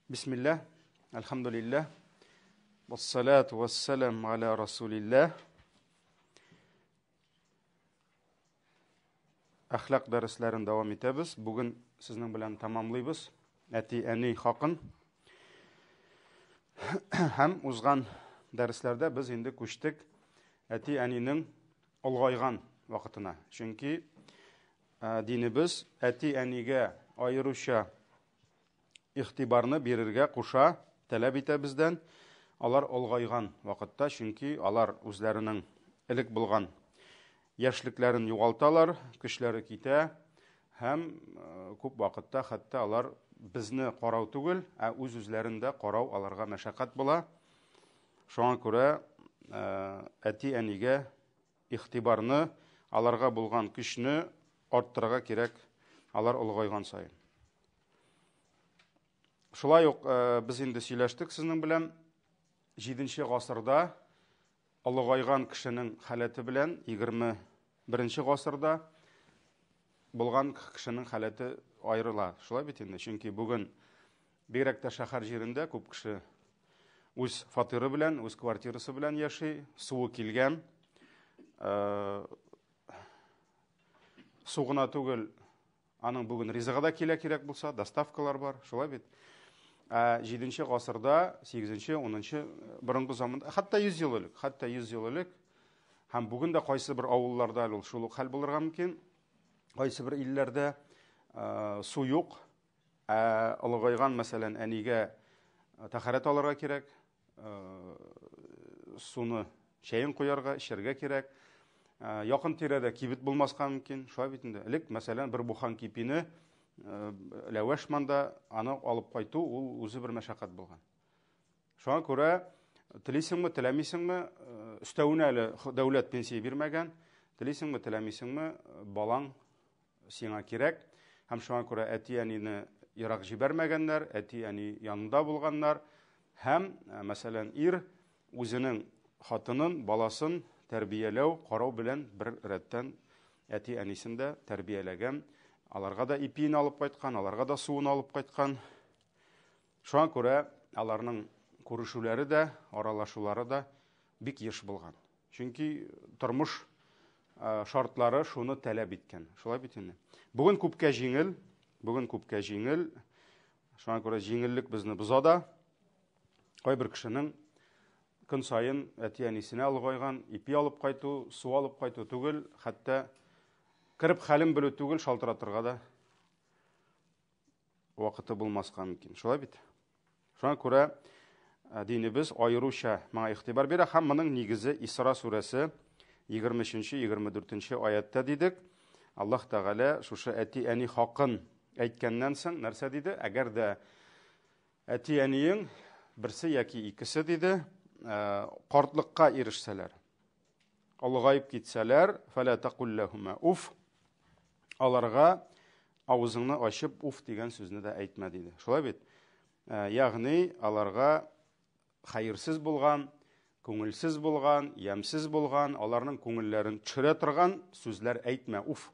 Бисмилла, әлхәмдүлилләһ, вассалату вассалам аля расулилләһ. Әхлак дәресләрен дәвам итәбез. Бүген сезнең белән тәмамлыйбыз әти-әни хакын. Һәм узган дәресләрдә без инде күчтек әти-әнинең олгайган вакытына. Чөнки динебез әти-әнигә аеруча игътибарны бирергә куша, таләп итә бездән. Алар олгайган вакытта, чөнки алар үзләренең элек булган яшьлекләрен югалталар, көчләре китә һәм күп вакытта хәтта алар безне карау түгел, ә үз-үзләрен дә карау аларга мәшәкать була. Шуңа күрә әти-әнигә игътибарны, аларга булган көчне арттырырга кирәк, алар олыгайган саен. Шулай ук без инде сөйләштек сезнең белән 7 гасырда олыгайган кешенең халәте белән 21 гасырда булган кешенең халәте аерыла. Шулай бит инде, чөнки бүген бигрәк тә шәһәр җирендә күп кеше үз фатиры белән, үз квартирасы белән яши, суы килгән. Су гына түгел, аның бүген ризыгы да килә кирәк булса, доставкалар бар, шулай бит. Ә 7 гасырда, 8, 10 борынгы заманда, хәтта 100 ел элек, хәтта 100 ел элек һәм бүген дә кайсы бер авылларда әле ул шул ук хәл булырга мөмкин. Кайсы бер илләрдә су юк, ә олыгайган, мәсәлән, әнигә тәһарәт алырга кирәк, суны чәен куярга, эчәргә кирәк. Якын тирәдә кибет булмаска мөмкин, шулай бит инде. Элек, мәсәлән, бер бухан кипине ләвәш манда аны алып кайту ул үзе бер мәшәкать булган. Шуңа күрә телисеңме, теләмисеңме, өстәвенә әле дәүләт пенсия бирмәгән, телисеңме, теләмисеңме, балаң сиңа кирәк. Һәм шуңа күрә әти-әнине ерак җибәрмәгәннәр, әти-әни янында булганнар. Һәм, мәсәлән, ир үзенең хатынын, баласын тәрбияләү, карау белән бер рәттән әти-әнисен дә тәрбияләгән. Аларга да ипиен алып кайткан, аларга да суын алып кайткан. Шуңа күрә аларның күрешүләре дә, аралашулары да бик еш булган. Чөнки тормыш шартлары шуны таләп иткән. Шулай бит инде. Бүген күпкә җиңел, бүген күпкә җиңел. Шуңа күрә җиңеллек безне боза да. Кайбер кешенең көн саен әти-әнисенә олыгайган ипи алып кайту, су алып кайту түгел, хәтта кереп хәлен белү түгел, шалтыратырга да вакыты булмаска мөмкин. Шулай бит? Шуңа күрә динебез аеруча моңа игътибар бирә һәм моның нигезе Исра сүрәсе 23-24 аятта дидек. Аллаһ Тәгалә шушы әти-әни хакын әйткәннән соң нәрсә диде? Әгәр дә әти-әниең берсе яки икесе диде, картлыкка ирешсәләр, олыгаеп китсәләр, фәлә тәкул ләһүмә уф, аларга авызыңны ачып уф дигән сүзне дә әйтмә диде. Шулай бит? Ягъни аларга хәерсез булган, күңелсез булган, ямьсез булган, аларның күңелләрен төшерә торган сүзләр әйтмә. Уф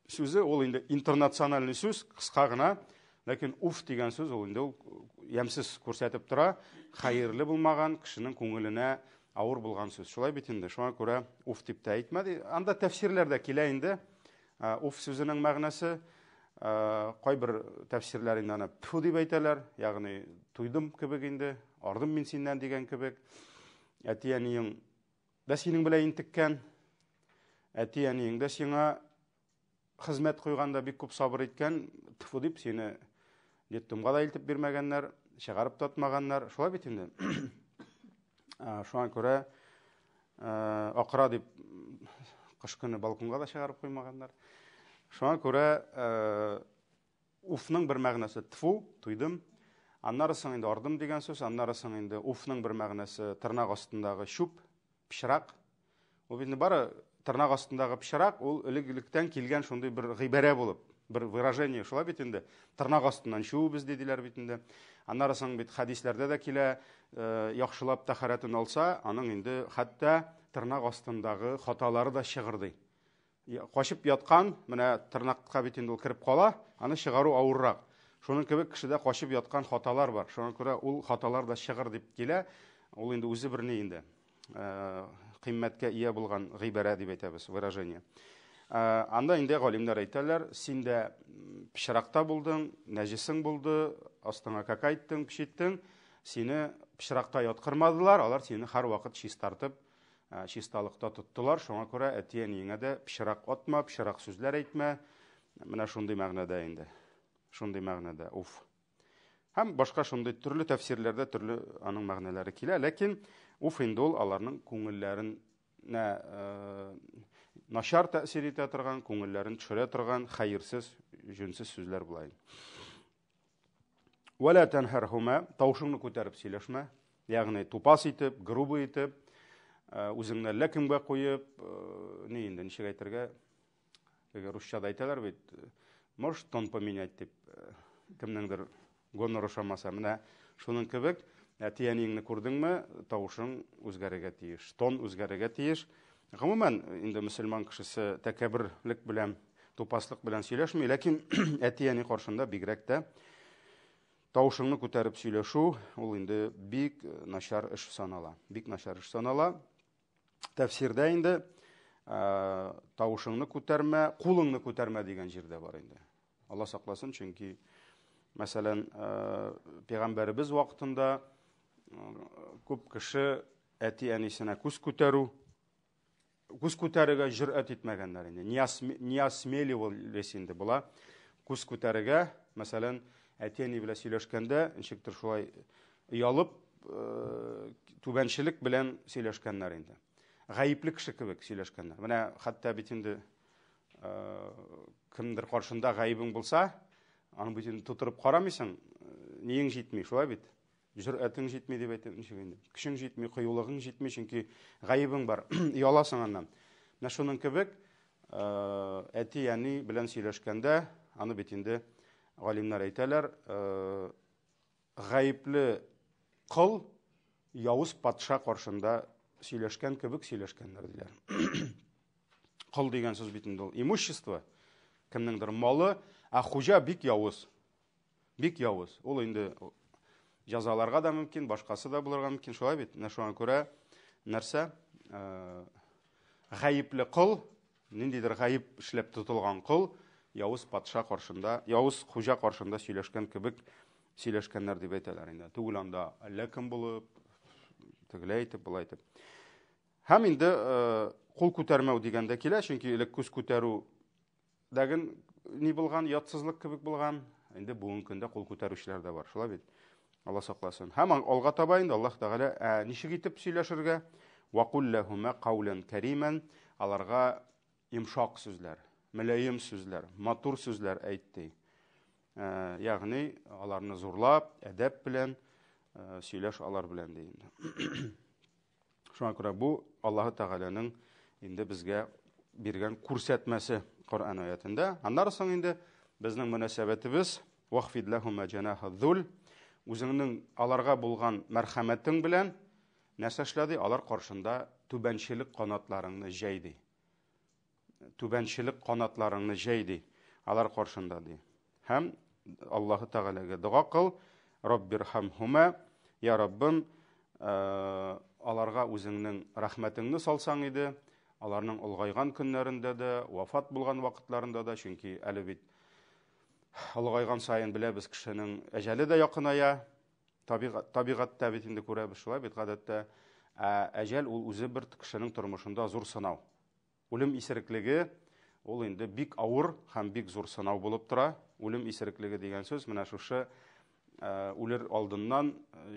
сүзе ул инде интернациональный сүз, кыска гына, ләкин уф дигән сүз ул инде ул ямьсез күрсәтеп тора, хәерле булмаган, кешенең күңеленә авыр булган сүз. Шулай бит инде, шуңа күрә уф дип тә әйтмә ди. Анда тәфсирләр дә килә инде. Уф сүзенең мәгънәсе кайбер тәфсирләр инде аны тфу дип әйтәләр, ягъни туйдым кебек инде, ардым мин синнән дигән кебек. Әти-әниең дә синең белән интеккән, әти-әниең дә сиңа хезмәт куйганда бик күп сабыр иткән, тфу дип сине детдомга да илтеп бирмәгәннәр, чыгарып та атмаганнар. Шулай бит инде. Шуңа күрә акыра дип кыш көне балконга да чыгарып куймаганнар. Шуңа күрә уфның бер мәгънәсе тфу, туйдым. Аннары соң инде ардым дигән сүз, аннары соң инде уфның бер мәгънәсе тырнак астындагы чүп, пычрак. Ул бит инде бары тырнак астындагы пычрак, ул элек-электән килгән шундый бер гыйбарә булып, бер выражение, шулай бит инде. Тырнак астыннан чүбез ди диләр бит инде. Аннары соң бит хәдисләрдә дә килә, яхшылап тәһарәтен алса, аның инде хәтта тырнак астындагы хаталары да чыгыр ди. Качып яткан, менә тырнакка бит инде ул кереп кала, аны чыгару авыррак. Шуның кебек кешедә качып яткан хаталар бар. Шуңа күрә ул хаталар да чыгыр дип килә. Ул инде үзе бер ни инде. Кыйммәткә ия булган гыйбарә дип әйтәбез, выражение. Анда инде галимнәр әйтәләр, син дә пычракта булдың, нәҗесең булды, астыңа какайттың, пешиттең, сине пычракта яткырмадылар, алар сине һәрвакыт чистартып, чисталыкта тоттылар. Шуңа күрә әти-әниеңә дә пычрак атма, пычрак сүзләр әйтмә. Менә шундый мәгънәдә инде. Шундый мәгънәдә, уф. Һәм башка шундый төрле тәфсирләрдә төрле аның мәгънәләре килә, ләкин уф инде ул аларның күңелләренә начар тәэсир итә торган, күңелләрен төшерә торган хәерсез, җүнсез сүзләр була инде. Вәлә тәнһәрһума, тавышыңны күтәреп сөйләшмә, ягъни тупас итеп, грубо итеп, үзеңне әллә кемгә куеп, ни инде, ничек әйтергә, Теге русча да әйтәләр бит, можешь тон поменять дип, кемнеңдер гонор ошамаса. Менә шуның кебек, әти-әниеңне күрдеңме, тавышың үзгәрергә тиеш, тон үзгәрергә тиеш. Гомумән, инде мөселман кешесе тәкәбберлек белән, тупаслык белән сөйләшми, ләкин әти-әни каршында бигрәк тә тавышыңны күтәреп сөйләшү, ул инде бик начар эш санала. Бик начар эш санала. Тәфсирдә инде тавышыңны күтәрмә, кулыңны күтәрмә дигән җирдә бар инде. Алла сакласын, чөнки мәсәлән, пәйгамбәребез вакытында күп кеше әти-әнисенә күз күтәрү, күз күтәрергә җөрьәт итмәгәннәр инде. Не осмеливались инде була. Күз күтәрергә, мәсәлән, әти-әни белән сөйләшкәндә, ничектер шулай оялып, түбәнчелек белән сөйләшкәннәр инде. Гаепле кеше кебек сөйләшкәннәр. Менә хәтта бит инде кемдер каршында гаебең булса, аны бит инде тутырып карамыйсың, ниең җитми, шулай бит? Җөрьәтең җитми дип әйтеп, ничек инде? Көчең җитми, кыюлыгың җитми, чөнки гаебең бар, ояласың аннан. Менә шуның кебек әти-әни белән сөйләшкәндә, аны бит инде галимнәр әйтәләр, гаепле кол явыз патша каршында сөйләшкән кебек сөйләшкәннәр диләр. Кол дигән сүз бит инде ул имущество, кемнеңдер малы, ә хуҗа бик явыз. Бик явыз. Ул инде җәзаларга да мөмкин, башкасы да булырга мөмкин, шулай бит? Менә шуңа күрә нәрсә? Гаепле кол, ниндидер гаеп эшләп тотылган кол явыз патша каршында, явыз хуҗа каршында сөйләшкән кебек сөйләшкәннәр дип әйтәләр инде. Түгел анда әллә кем булып, тегеләй итеп, болай итеп. Һәм инде кул күтәрмәү дигәндә килә, чөнки элек күз күтәрү дәген ни булган, ятсызлык кебек булган. Инде бүгенге көндә кул күтәрүчеләр дә бар, шулай бит? Алла сакласын. Һәм алга таба инде Аллаһ Тәгалә ничек итеп сөйләшергә? Вакул ләһума каулан кәримән, аларга йомшак сүзләр, мөлаем сүзләр, матур сүзләр әйт ди. Ягъни аларны зурлап, әдәп белән сөйләш алар белән ди инде. Шуңа күрә бу Аллаһы Тәгаләнең инде безгә биргән күрсәтмәсе Коръән аятында. Аннары соң инде безнең мөнәсәбәтебез вахфид ләһума җанаха зул, үзеңнең аларга булган мәрхәмәтең белән нәрсә эшлә ди? Алар каршында түбәнчелек канатларыңны җәй ди. Түбәнчелек канатларыңны җәй ди. Алар каршында ди. Һәм Аллаһы Тәгаләгә дога кыл, Раббирхамһума, я Раббым, аларга үзеңнең рәхмәтеңне салсаң иде, аларның олгайган көннәрендә дә, вафат булган вакытларында да, чөнки әле бит олыгайган саен беләбез, кешенең әҗәле дә якыная, табигатьтә бит инде күрәбез, шулай бит гадәттә. Ә әҗәл ул үзе бер кешенең тормышында зур сынау. Үлем исереклеге ул инде бик авыр һәм бик зур сынау булып тора. Үлем исереклеге дигән сүз менә шушы үлер алдыннан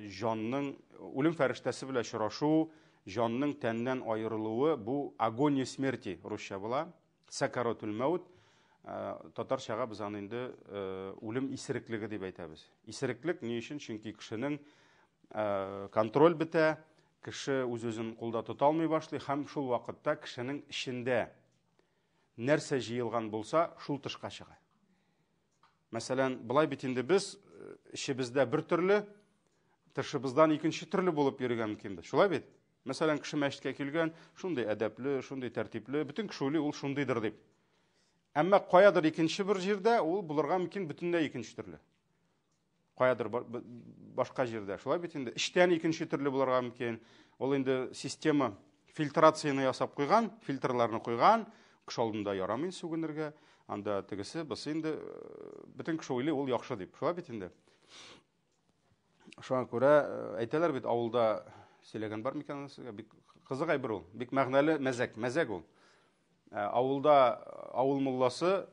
җанның үлем фәрештәсе белән очрашу, җанның тәннән аерылуы, бу агония смерти русча була. Сакаратул мәүт. Татарчага без аны инде үлем исереклеге дип әйтәбез. Исереклек ни өчен? Чөнки кешенең контроль бетә, кеше үз-үзен кулда тота алмый башлый һәм шул вакытта кешенең эчендә нәрсә җыелган булса, шул тышка чыга. Мәсәлән, былай бит инде без эчебездә бер төрле, тышыбыздан икенче төрле булып йөрергә мөмкинбез. Шулай бит? Мәсәлән, кеше мәчеткә килгән, шундый әдәпле, шундый тәртипле, бөтен кеше уйлый, ул шундыйдыр дип. Әмма каядыр икенче бер җирдә ул булырга мөмкин бөтенләй икенче төрле. Каядыр башка җирдә. Шулай бит инде. Эчтән икенче төрле булырга мөмкин. Ул инде система фильтрацияне ясап куйган, фильтрларны куйган. Кеше алдында ярамый сүгенергә. Анда тегесе, бусы инде э, бөтен кеше уйлый, ул яхшы дип. Шулай бит инде. Шуңа күрә э, әйтәләр бит авылда сөйләгән бар микән сезгә? Бик кызык әйбер ул. Бик мәгънәле мәзәк, мәзәк ул. Э, авылда э, авыл мулласы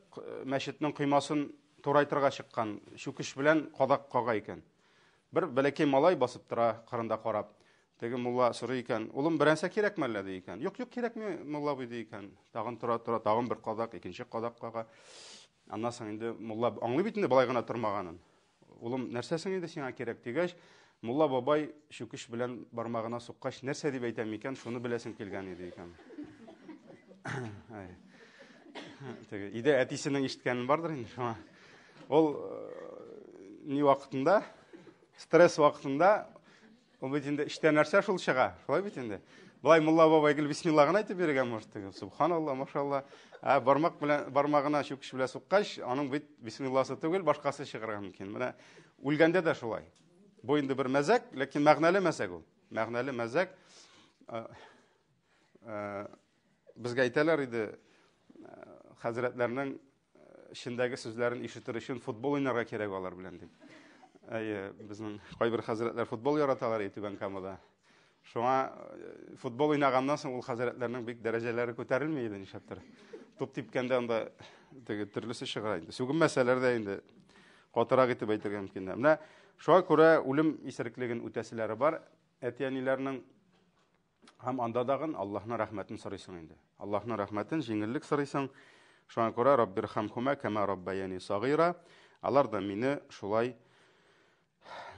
мәчетнең коймасын турайтырга чыккан, чүкеч белән кадак кага икән. Бер бәләкәй малай басып тора кырында карап. Теге мулла сорый икән, улым, берәнсә кирәкме әллә ди икән. Юк, юк, кирәкми, мулла абый ди икән. Тагын тора, тора, тагын бер кадак, икенче кадак кага. Аннан соң инде мулла аңлый бит инде болай гына тормаганын. Улым, нәрсә соң инде сиңа кирәк дигәч, мулла бабай чүкеч белән бармагына суккач, нәрсә дип әйтәм икән, шуны беләсем килгән иде икән. Теге өйдә әтисенең ишеткәнен бардыр инде шуңа. Ул э, ни вакытында, стресс вакытында Ул бит инде эчтә нәрсә шул чыга, шулай бит инде. Болай мулла бабай гел бисмилла гына әйтеп йөргән, может, теге, субханалла, машалла. Ә бармак белән бармагына чүкеч белән суккач, аның бит бисмилласы түгел, башкасы чыгарга мөмкин. Менә үлгәндә дә шулай. Бу инде бер мәзәк, ләкин мәгънәле мәзәк ул. Мәгънәле мәзәк. Э, э, безгә әйтәләр иде, э, хәзрәтләрнең эчендәге сүзләрен ишетер өчен футбол уйнарга кирәк алар белән дип. Әйе, безнең кайбер хәзрәтләр футбол яраталар и Түбән Камада. Шуңа э, футбол уйнаганнан соң ул хәзрәтләрнең бик дәрәҗәләре күтәрелми иде нишләптер. Туп типкәндә анда теге төрлесе чыга инде. Сүгенмәсәләр дә инде катырак итеп әйтергә мөмкин. Менә шуңа күрә үлем исереклеген үтәселәре бар. Әти-әниләрнең Һәм анда дагын Аллаһның рәхмәтен сорыйсың инде. Аллаһның рәхмәтен, җиңеллек сорыйсың. Шуңа күрә Раббирхамхума кама раббаяни сагыйра. Алар да мине шулай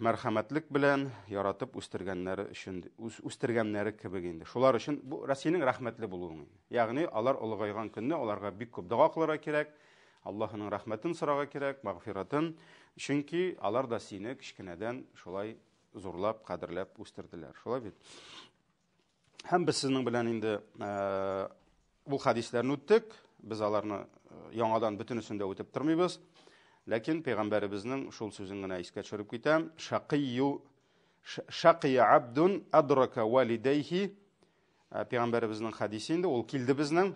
мәрхәмәтлек белән яратып үстергәннәре өчен үстергәннәре кебек инде. Шулар өчен бу Россиянең рәхмәтле булуың инде. Ягъни алар олыгайган көнне аларга бик күп дога кылырга кирәк, Аллаһының рәхмәтен сорарга кирәк, мәгъфиратын. Чөнки алар да сине кечкенәдән шулай зурлап, кадерләп үстерделәр. Шулай бит? Һәм без сезнең белән инде э, ул хәдисләрне үттек. Без аларны э, яңадан бөтенесен дә үтеп тормыйбыз. Ләкин пәйгамбәребезнең шул сүзен генә искә төшереп китәм. Шакыйю шакия абдун адрака валидайхи э, пәйгамбәребезнең хәдисе инде ул килде безнең.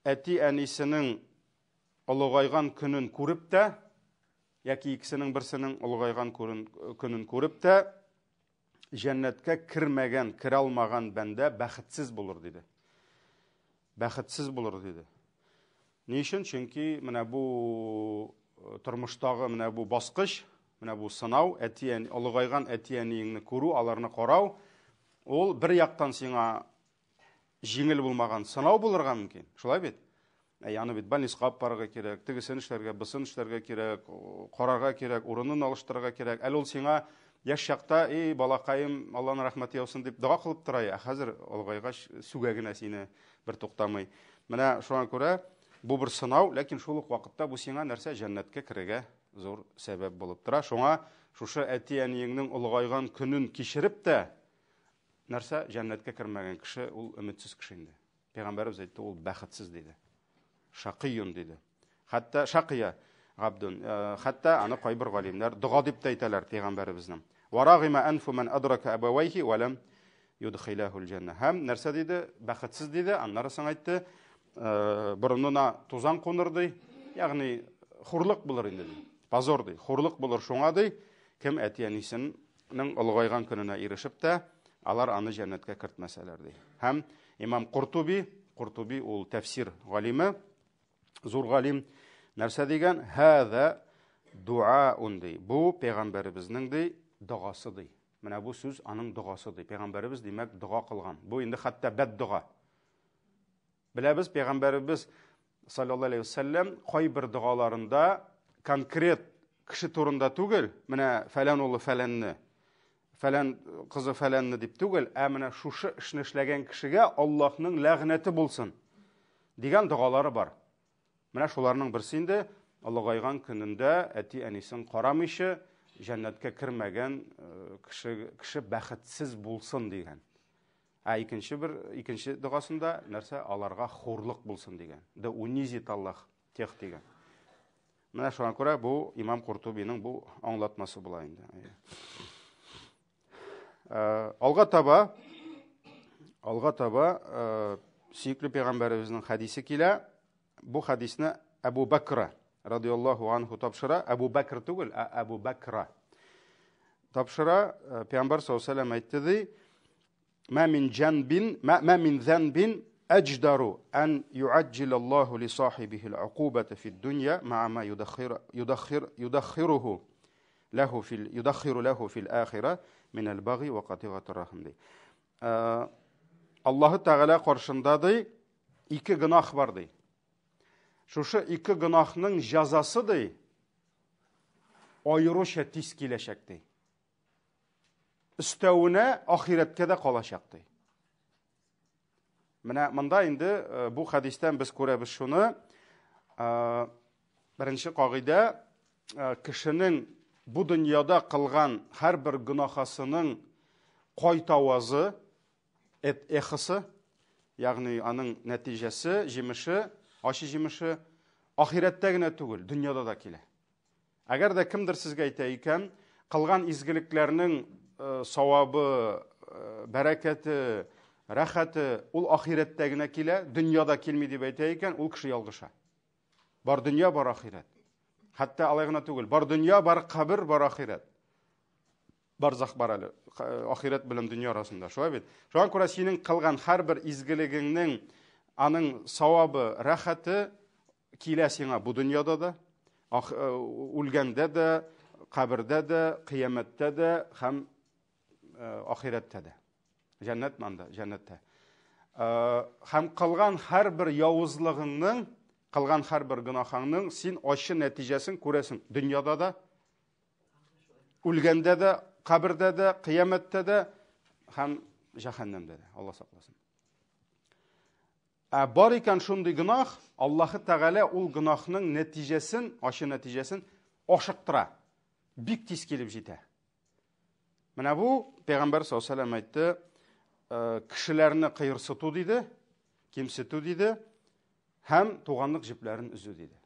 Әти-әнисенең олыгайган көнен күреп тә, яки икесенең берсенең олыгайган көнен күреп тә, җәннәткә кермәгән, керә алмаган бәндә бәхетсез булыр, диде. Бәхетсез булыр, диде. Ни өчен? Чөнки менә бу э, тормыштагы менә бу баскыч, менә бу сынау, әти-әни, олыгайган әти-әниеңне күрү, аларны карау, ул бер яктан сиңа җиңел булмаган сынау булырга мөмкин. Шулай бит? Ә аны бит больницага алып барырга кирәк, тегесен эшләргә, бысын эшләргә кирәк, карарга кирәк, урынын алыштырырга кирәк. Әле ул сиңа яшь чакта, эй, балакаем, Алланың рәхмәте яусын дип дога кылып тора, ә хәзер олыгайгач сүгә генә сине бер туктамый. Менә шуңа күрә бу бер сынау, ләкин шул ук вакытта бу сиңа нәрсә җәннәткә керергә зур сәбәп булып тора. Шуңа шушы әти-әниеңнең олыгайган көнен кичереп тә, Нәрсә, җәннәткә кермәгән кеше ул өметсез кеше инде. Пәйгамбәребез әйтте, ул бәхетсез диде. Шакыйюн диде. Хәтта шакыя габдун, э, хәтта аны кайбер галимнәр дога дип тә әйтәләр пәйгамбәребезнең. Варагима анфу ман адрака абавайхи ва лам юдхилахул җанна. Һәм нәрсә диде? Бәхетсез диде. Аннары соң әйтте, э, борынына тузан куныр ди. Ягъни хурлык булыр инде ди. Позор ди. Хурлык булыр шуңа ди, кем әти-әнисен ның олыгайган көненә ирешеп тә, алар аны җәннәткә кертмәсәләр, ди. Һәм имам Куртуби, Куртуби ул тәфсир галиме, зур галим, нәрсә дигән? Һәзә дуаун ди. Бу пәйгамбәребезнең ди догасы ди. Менә бу сүз аның догасы ди. Пәйгамбәребез димәк дога кылган. Бу инде хәтта бәддога. Беләбез, пәйгамбәребез саллаллаһу алейһи вәсәлләм кайбер догаларында конкрет кеше турында түгел, менә фәлән улы фәләнне, фәлән кызы фәләнне дип түгел, ә менә шушы эшне эшләгән кешегә Аллаһның ләгънәте булсын дигән догалары бар. Менә шуларның берсе инде олыгайган көнендә әти-әнисен карамыйча җәннәткә кермәгән э, кеше, кеше бәхетсез булсын дигән. Ә икенче бер, икенче догасында нәрсә? Аларга хурлык булсын дигән. Да унизит Аллах тех дигән. Менә шуңа күрә бу имам Куртубиның бу аңлатмасы була инде. Алга таба алга таба сөекле пәйгамбәребезнең хәдисе килә. Бу хәдисне Әбу Бәкра радиаллаһу анху тапшыра. Әбу Бәкр түгел, ә Әбу Бәкра тапшыра. Пәйгамбәр саллаллаһу алейһи ва әйтте ди: "Ма мин җанбин, ма мин занбин أجدر أن يعجل الله لصاحبه العقوبة في الدنيا مع ما يدخر يدخر يدخره له في يدخر له في الآخرة من البغي وقطيعة الرحم ди. Аллаһы Тәгалә каршында ди ике гөнаһ бар ди. Шушы ике гөнаһның җәзасы ди аеруча тиз киләчәк ди. Өстәвенә ахирәткә дә калачак ди. Менә монда инде э, бу хәдистән без күрәбез шуны. Э, беренче кагыйдә э, кешенең бу дөньяда кылган һәрбер гөнаһасының кайтавазы, эхосы, ягъни аның нәтиҗәсе, җимеше, ачы җимеше ахирәттә генә түгел, дөньяда да килә. Әгәр дә кемдер сезгә әйтә икән, кылган изгелекләрнең э, савабы, э, бәрәкәте, рәхәте ул ахирәттә генә килә, дөньяда килми дип әйтә икән, ул кеше ялгыша. Бар дөнья, бар ахирәт. Хәтта алай гына түгел, бар дөнья, бар кабер, бар ахирәт. Барзах бар әле, ахирәт белән дөнья арасында. Шулай бит? Шуңа күрә синең кылган һәрбер изгелегеңнең аның савабы, рәхәте килә сиңа бу дөньяда да, э, үлгәндә дә, кабердә дә, кыямәттә дә һәм э, ахирәттә дә. Җәннәт манда, җәннәттә. Э, һәм кылган һәрбер явызлыгыңның, кылган һәрбер гөнаһыңның син ачы нәтиҗәсен күрәсең дөньяда да, үлгәндә дә, кабердә дә, кыямәттә дә һәм җәһәннәмдә дә. Алла сакласын. Ә бар икән шундый гөнаһ, Аллаһы Тәгалә ул гөнаһның нәтиҗәсен, ачы нәтиҗәсен ашыктыра. Бик тиз килеп җитә. Менә бу пәйгамбәр саллаллаһу алейһи әйтте, э, кешеләрне кыерсыту диде, кимсетү диде һәм туганлык җепләрен өзү диде.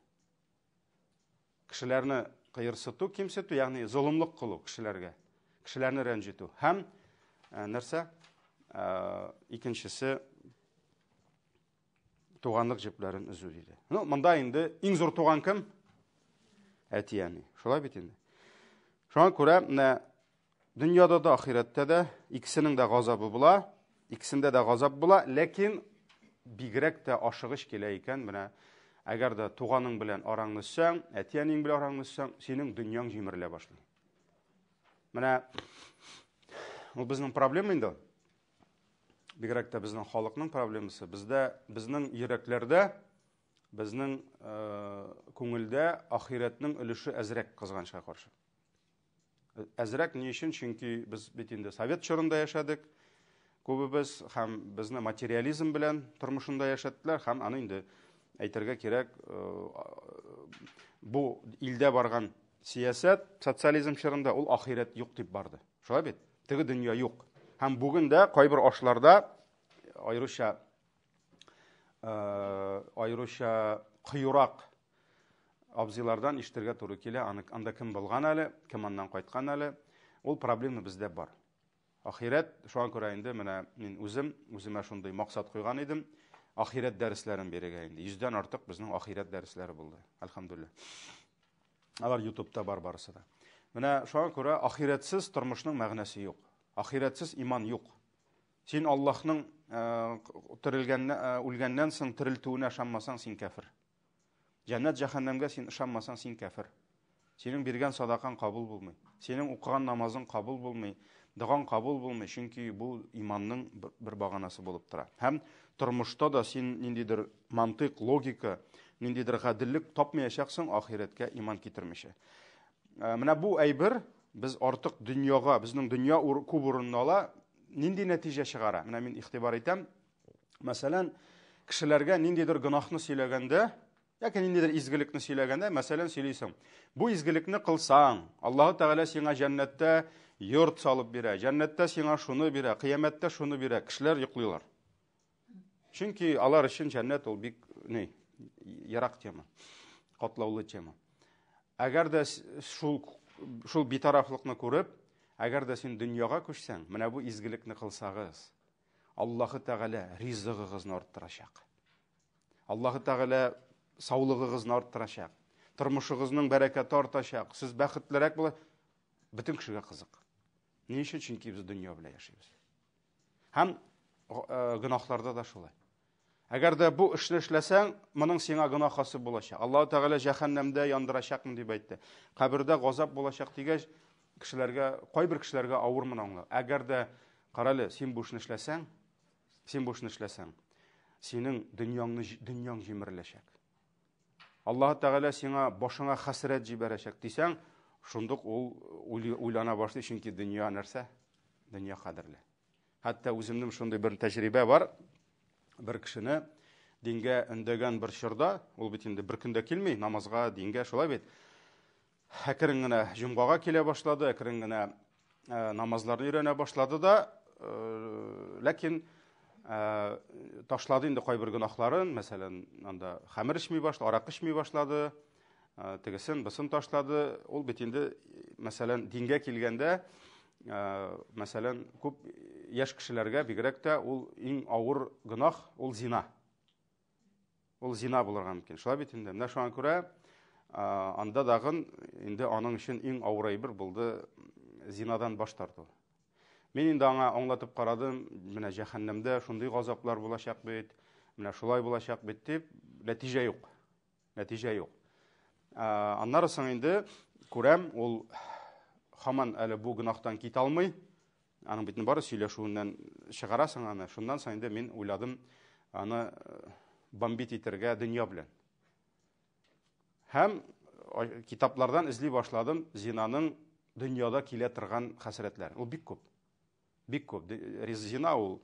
Кешеләрне кыерсыту, кимсетү, ягъни золымлык кылу кешеләргә, кешеләрне рәнҗетү. Һәм э, нәрсә? Э, икенчесе туганлык җепләрен өзү диде. Ну, монда инде иң зур туган кем? Әти-әни. Шулай бит инде. Шуңа күрә менә Дөньяда да, ахирәттә дә икесенең дә газабы була, икесендә дә газап була, ләкин бигрәк тә ашыгыч килә икән, менә әгәр дә туганың белән араңны өзсәң, әти-әниең белән араңны өзсәң, синең дөньяң җимерелә башлый. Менә ул безнең проблема инде. Бигрәк тә безнең халыкның проблемасы. Бездә, безнең йөрәкләрдә, безнең э, күңелдә ахирәтнең өлеше әзрәк кызганычка каршы. Әзрәк ни өчен? Чөнки без бит инде совет чорында яшәдек. Күбебез һәм безне материализм белән тормышында яшәттеләр һәм аны инде әйтергә кирәк, э, бу илдә барган сәясәт социализм чорында ул ахирәт юк дип барды. Шулай бит? Теге дөнья юк. Һәм бүген дә кайбер ашларда аеруча э, аеруча кыюрак абзыйлардан ишетергә туры килә, аны анда кем булган әле, кем аннан кайткан әле. Ул проблема бездә бар. Ахирәт, шуңа күрә инде менә мин үзем, үземә шундый максат куйган идем. Ахирәт дәресләрен бирергә инде. Йөздән артык безнең ахирәт дәресләре булды. Әлхәмдүлилләһ. Алар YouTube'та бар барысы да. Менә шуңа күрә ахирәтсез тормышның мәгънәсе юк. Ахирәтсез иман юк. Син Аллаһның э, терелгәннән, э, үлгәннән соң терелтүенә ышанмасаң, син кәфер. Җәннәт җәһәннәмгә син ышанмасаң, син кәфер. Синең биргән садакаң кабул булмый. Синең укыган намазың кабул булмый. Догаң кабул булмый, чөнки бу иманның бер баганасы булып тора. Һәм тормышта да син ниндидер мантыйк, логика, ниндидер гаделлек тапмаячаксың ахирәткә иман китермичә. Э, менә бу әйбер без артык дөньяга, безнең дөнья күп урынны ала, нинди нәтиҗә чыгара? Менә мин игътибар итәм, Мәсәлән, кешеләргә ниндидер гөнаһны сөйләгәндә, яки ниндидер изгелекне сөйләгәндә, мәсәлән, сөйлисең. Бу изгелекне кылсаң, Аллаһу Тәгалә сиңа җәннәттә йорт салып бирә, җәннәттә сиңа шуны бирә, кыямәттә шуны бирә. Кешеләр йоклыйлар. Чөнки алар өчен җәннәт ул бик ни, ерак тема, катлаулы тема. Әгәр дә шул шул битарафлыкны күреп, әгәр дә син дөньяга күчсәң, менә бу изгелекне кылсагыз, Аллаһы Тәгалә ризыгыгызны арттырачак. Аллаһы Тәгалә саулыгыгызны арттырачак. Тормышыгызның бәрәкәте артачак. Сез бәхетлерәк була. Бөтен кешегә кызык. Ни өчен? Чөнки без дөнья белән яшибез. Һәм э, гөнаһларда да шулай. Әгәр дә бу эшне эшләсәң, моның сиңа гөнаһ хасил булачак. Аллаһ Тәгалә җәһәннәмдә яндырачакмын дип әйтте. Кабердә газап булачак дигәч, кешеләргә, кайбер кешеләргә авыр моны аңлау. Әгәр дә, карале, син бу эшне эшләсәң, син бу эшне эшләсәң, синең дөньяңны дөньяң җимереләчәк. Аллаһ Тәгалә сиңа башыңа хәсрәт җибәрәчәк дисәң, шундук ул уйлана башлый, чөнки дөнья нәрсә? Дөнья кадерле. Хәтта үземнең шундый бер тәҗрибә бар. Бер кешене дингә өндәгән бер чорда, ул бит инде бер көндә килми намазга, дингә, шулай бит. Әкрен генә җомгага килә башлады, әкрен генә э, намазларны өйрәнә башлады да, э, ләкин э, ташлады инде кайбер гөнаһларын, мәсәлән, анда хәмер эчми башлады, аракы эчми башлады, тегесен, бысын ташлады. Ул бит инде, мәсәлән, дингә килгәндә, мәсәлән, күп яшь кешеләргә бигрәк тә ул иң авыр гөнаһ, ул зина. Ул зина булырга мөмкин. Шулай бит инде. Менә шуңа күрә анда дагын инде аның өчен иң авыр әйбер булды зинадан баш тарту. Мин инде аңа аңлатып карадым, менә җәһәннәмдә шундый газаплар булачак бит, менә шулай булачак бит дип, нәтиҗә юк. Нәтиҗә юк. Аннары соң инде күрәм, ул хаман әле бу гөнаһтан китә алмый. Аның бит бары сөйләшүеннән чыгарасың аны. Шуннан соң инде мин уйладым аны э, бомбить итәргә дөнья белән. Һәм китаплардан эзли башладым зинаның дөньяда килә торган хәсрәтләр. Ул бик күп. Бик күп. Зина ул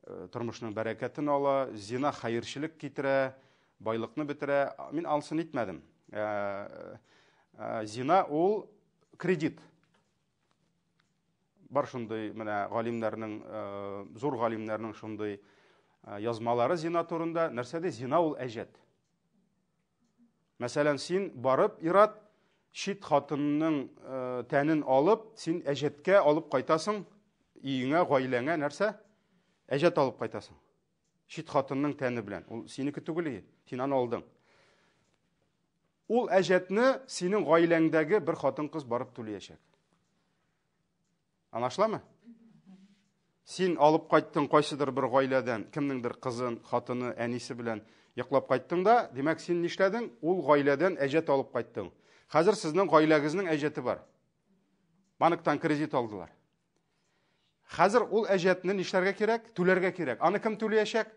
э, тормышның бәрәкәтен ала, зина хәерчелек китерә, байлыкны бетерә. Мин алсын итмәдем. Э, э, зина ул кредит. Бар шундый менә галимнәрнең, зур галимнәрнең шундый язмалары зина турында. Нәрсә ди? Зина ул әҗәт. Мәсәлән, син барып ират чит хатынның э, тәнен алып, син әҗәткә алып кайтасың, өеңә, гаиләңә нәрсә? Әҗәт алып кайтасың. Чит хатынның тәне белән. Ул синеке түгел, син аны алдың. Ул әҗәтне синең гаиләңдәге бер хатын-кыз барып түләячәк. Аңлашыламы? Син алып кайттың кайсыдыр бер гаиләдән, кемнеңдер кызын, хатыны, әнисе белән йоклап кайттың да, димәк, син нишләдең? Ул гаиләдән әҗәт алып кайттың. Хәзер сезнең гаиләгезнең әҗәте бар. Банктан кредит алдылар. Хәзер ул әҗәтне нишләргә кирәк? Түләргә кирәк. Аны кем түләячәк?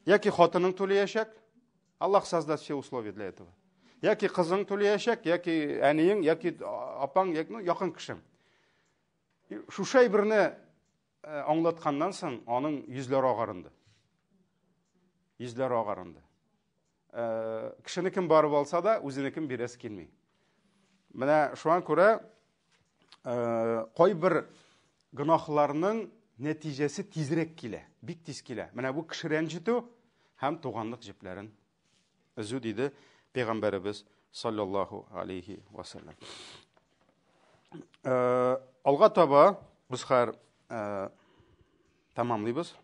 Яки хатының түләячәк. Аллаһ создаст все условия для этого. Яки кызың түләячәк, яки әниең, яки апаң, яки ну, якын кешең. Шушы әйберне э, аңлатканнан соң аның йөзләре агарынды. Йөзләре агарынды. Э, кешенекен барып алса да, үзенекен бирәсе килми. Менә шуңа күрә э, кайбер гөнаһларның нәтиҗәсе тизрәк килә, бик тиз килә. Менә бу кеше рәнҗетү һәм туганлык җепләрен өзү диде пәйгамбәребез саллаллаху алейхи вассалам. Э, алга таба без хәзер э, тәмамлыйбыз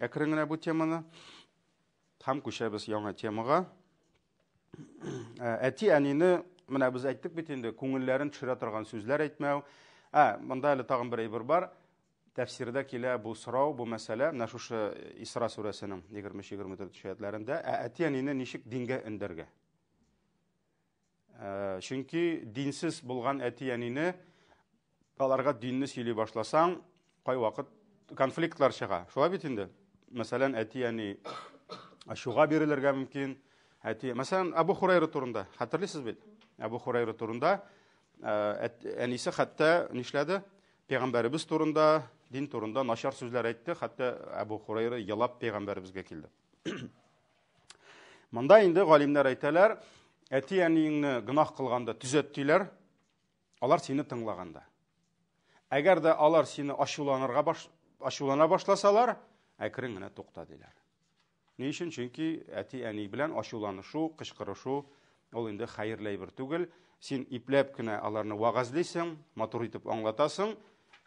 әкрен генә бу теманы һәм күчәбез яңа темага. Э, әти-әнине менә без әйттек бит инде, күңелләрен төшерә торган сүзләр әйтмәү. Ә, монда әле тагын бер әйбер бар. Тәфсирдә килә бу сорау, бу мәсьәлә, менә шушы Исра сүрәсенең 23-24 аятләрендә, ә әти-әнине ничек дингә өндәргә? Э, чөнки динсез булган әти-әнине аларга динне сөйли башласаң, кайвакыт конфликтлар чыга. Шулай бит инде. Мәсәлән, әти-әни ачуга бирелергә мөмкин. Әти, мәсәлән, Абу Хурайра турында хәтерлисез бит? Абу Хурайра турында э, әнисе хәтта нишләде? Пәйгамбәребез турында, дин турында начар сүзләр әйтте, хәтта Абу Хурайра елап пәйгамбәребезгә килде. Монда инде галимнәр әйтәләр, әти-әниеңне гөнаһ кылганда төзәт диләр. Алар сине тыңлаганда. Әгәр дә алар сине ачуланырга баш, ачулана башласалар, әкрен генә тукта диләр. Ни өчен? Чөнки әти-әни белән ачуланышу, кычкырышу ул инде хәерле әйбер түгел. Син ипләп кенә аларны вәгазьлисең, матур итеп аңлатасың.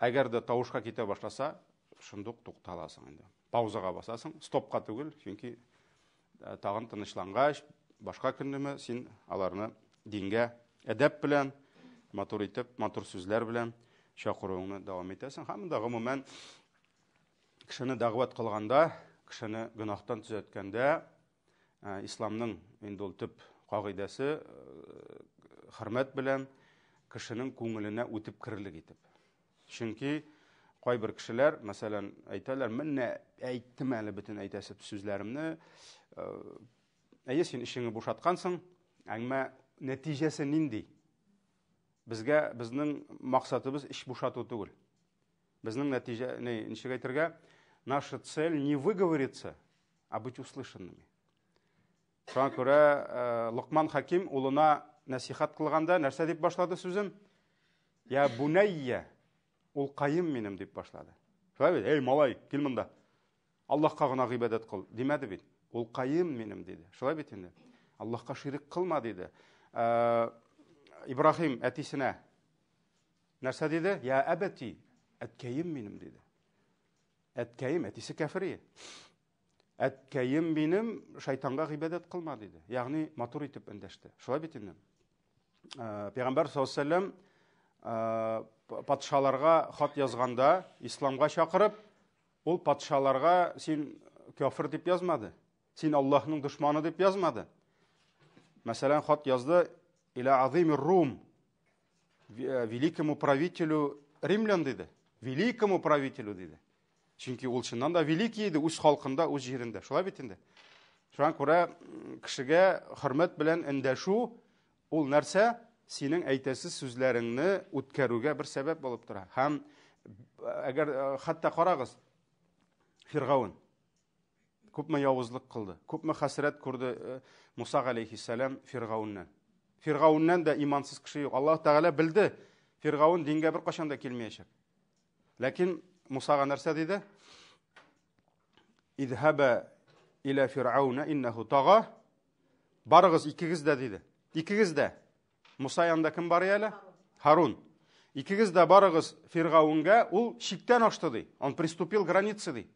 Әгәр дә тавышка китә башласа, шундук тукталасың инде. Паузага басасың, стопка түгел, чөнки э, тагын тынычлангач, башка көннеме син аларны дингә әдәп белән, матур итеп, матур сүзләр белән чакыруыңны дәвам итәсең. Һәм монда гомумән кешене дәгъват кылганда, кешене гөнаһтан төзәткәндә, э, исламның инде ул төп кагыйдәсе э, хөрмәт белән кешенең күңеленә үтеп керерлек итеп. Чөнки кайбер кешеләр, мәсәлән, әйтәләр, менә әйттем әле бөтен әйтәсе сүзләремне. Э, әйе, син эшеңне бушаткансың, әмма нәтиҗәсе нинди? Безгә безнең максатыбыз эш бушату түгел. Безнең нәтиҗә, не, ничек әйтергә, наша цель не выговориться, а быть услышанными. Шуңа күрә э, Локман Хаким улына нәсихәт кылганда нәрсә дип башлады сүзен? Я бунәйя, ул каем минем дип башлады. Шулай бит? Эй, малай, кил монда. Аллаһка гына гыйбадәт кыл, димәде бит. Ул каем минем диде. Шулай бит инде. Аллаһка ширек кылма диде. Э, Ибраһим әтисенә нәрсә диде? Я әбәти, әткәем минем диде. Әткәем, әтисе кәфер иде. Әткәем минем шайтанга гыйбадәт кылма диде. Ягъни матур итеп эндәште. Шулай бит инде. Э, Пәйгамбәр саллаллаһу алейһи э, патшаларга хат язганда, исламга чакырып, ул патшаларга син кяфер дип язмады. Син Аллаһның дошманы дип язмады. Мәсәлән, хат язды иля азимир Рум, э, великому правителю римлян диде. Великому правителю диде. Чөнки ул чыннан да великий иде үз халкында, үз җирендә. Шулай бит инде. Шуңа күрә кешегә хөрмәт белән эндәшү ул нәрсә? Синең әйтәсе сүзләреңне үткәрүгә бер сәбәп булып тора. Һәм әгәр э, хәтта карагыз, Фиргаун күпме явызлык кылды, күпме хәсрәт күрде э, Муса галәйһиссәлам Фиргауннан. Фиргауннан да имансыз кеше юк. Аллаһ Тәгалә белде, Фиргаун дингә беркайчан да килмәячәк. Ләкин Мусага нәрсә диде? Идһаба иля фирауна иннаху тага. Барыгыз икегез дә диде. Икегез дә. Муса янында кем бар әле? Харун. Икегез дә барыгыз Фиргавенгә, ул чиктән ашты ди. Он приступил границы ди.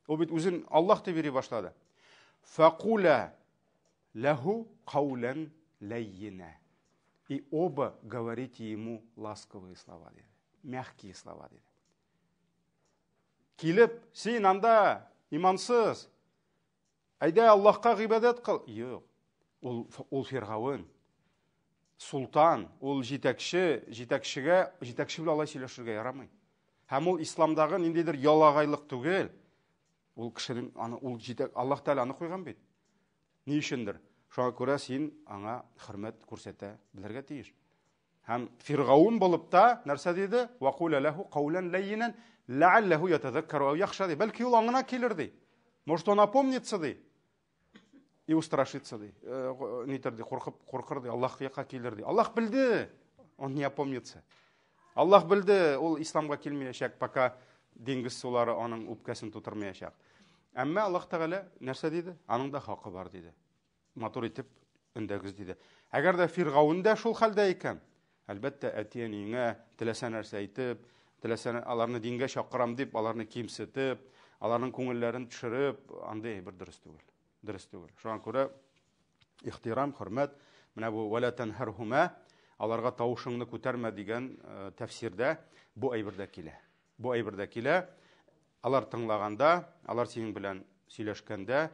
Ул бит үзен Аллаһ дип йөри башлады. Факула ләху каулән ләййинә. И оба говорите ему ласковые слова диде. Мягкие слова диде. Килеп, син анда имансыз, әйдә Аллаһка гыйбадәт кыл. Юк. Ул ул фиргавен. Султан, ул җитәкче, җитәкчегә, җитәкче белән алай сөйләшергә ярамый. Һәм ул исламдагы ниндидер ялагайлык түгел. Ул кешенең аны ул җитәк Аллаһ Тәгалә аны куйган бит. Ни өчендер? Шуңа күрә син аңа хөрмәт күрсәтә белергә тиеш. Һәм Фиргаун булып та нәрсә диде? Вакула ләху каулан ләйинән ләалләһу ятазаккару ау яхша ди. Бәлки ул аңына килер ди. Может, он опомнится ди. И устрашится ди. Э, нитер ди, куркып, куркыр ди, Аллаһ якка килер ди. Аллаһ белде, он не опомнится. Аллаһ белде, ул исламга килмәячәк, пока диңгез сулары аның үпкәсен тутырмаячак. Әмма Аллаһ Тәгалә нәрсә диде? Аның да хакы бар диде. Матур итеп өндәгез диде. Әгәр дә Фиргаун да шул хәлдә икән, әлбәттә, әти-әниеңә теләсә нәрсә әйтеп, теләсә аларны дингә чакырам дип, аларны кимсетеп, аларның күңелләрен төшереп, андый әйбер дөрес түгел. Дөрес түгел. Шуңа күрә ихтирам, хөрмәт, менә бу вәлә тәнһәрһумә, аларга тавышыңны күтәрмә дигән э, тәфсирдә бу әйбер дә килә. Бу әйбер дә килә. Алар тыңлаганда, алар синең белән сөйләшкәндә,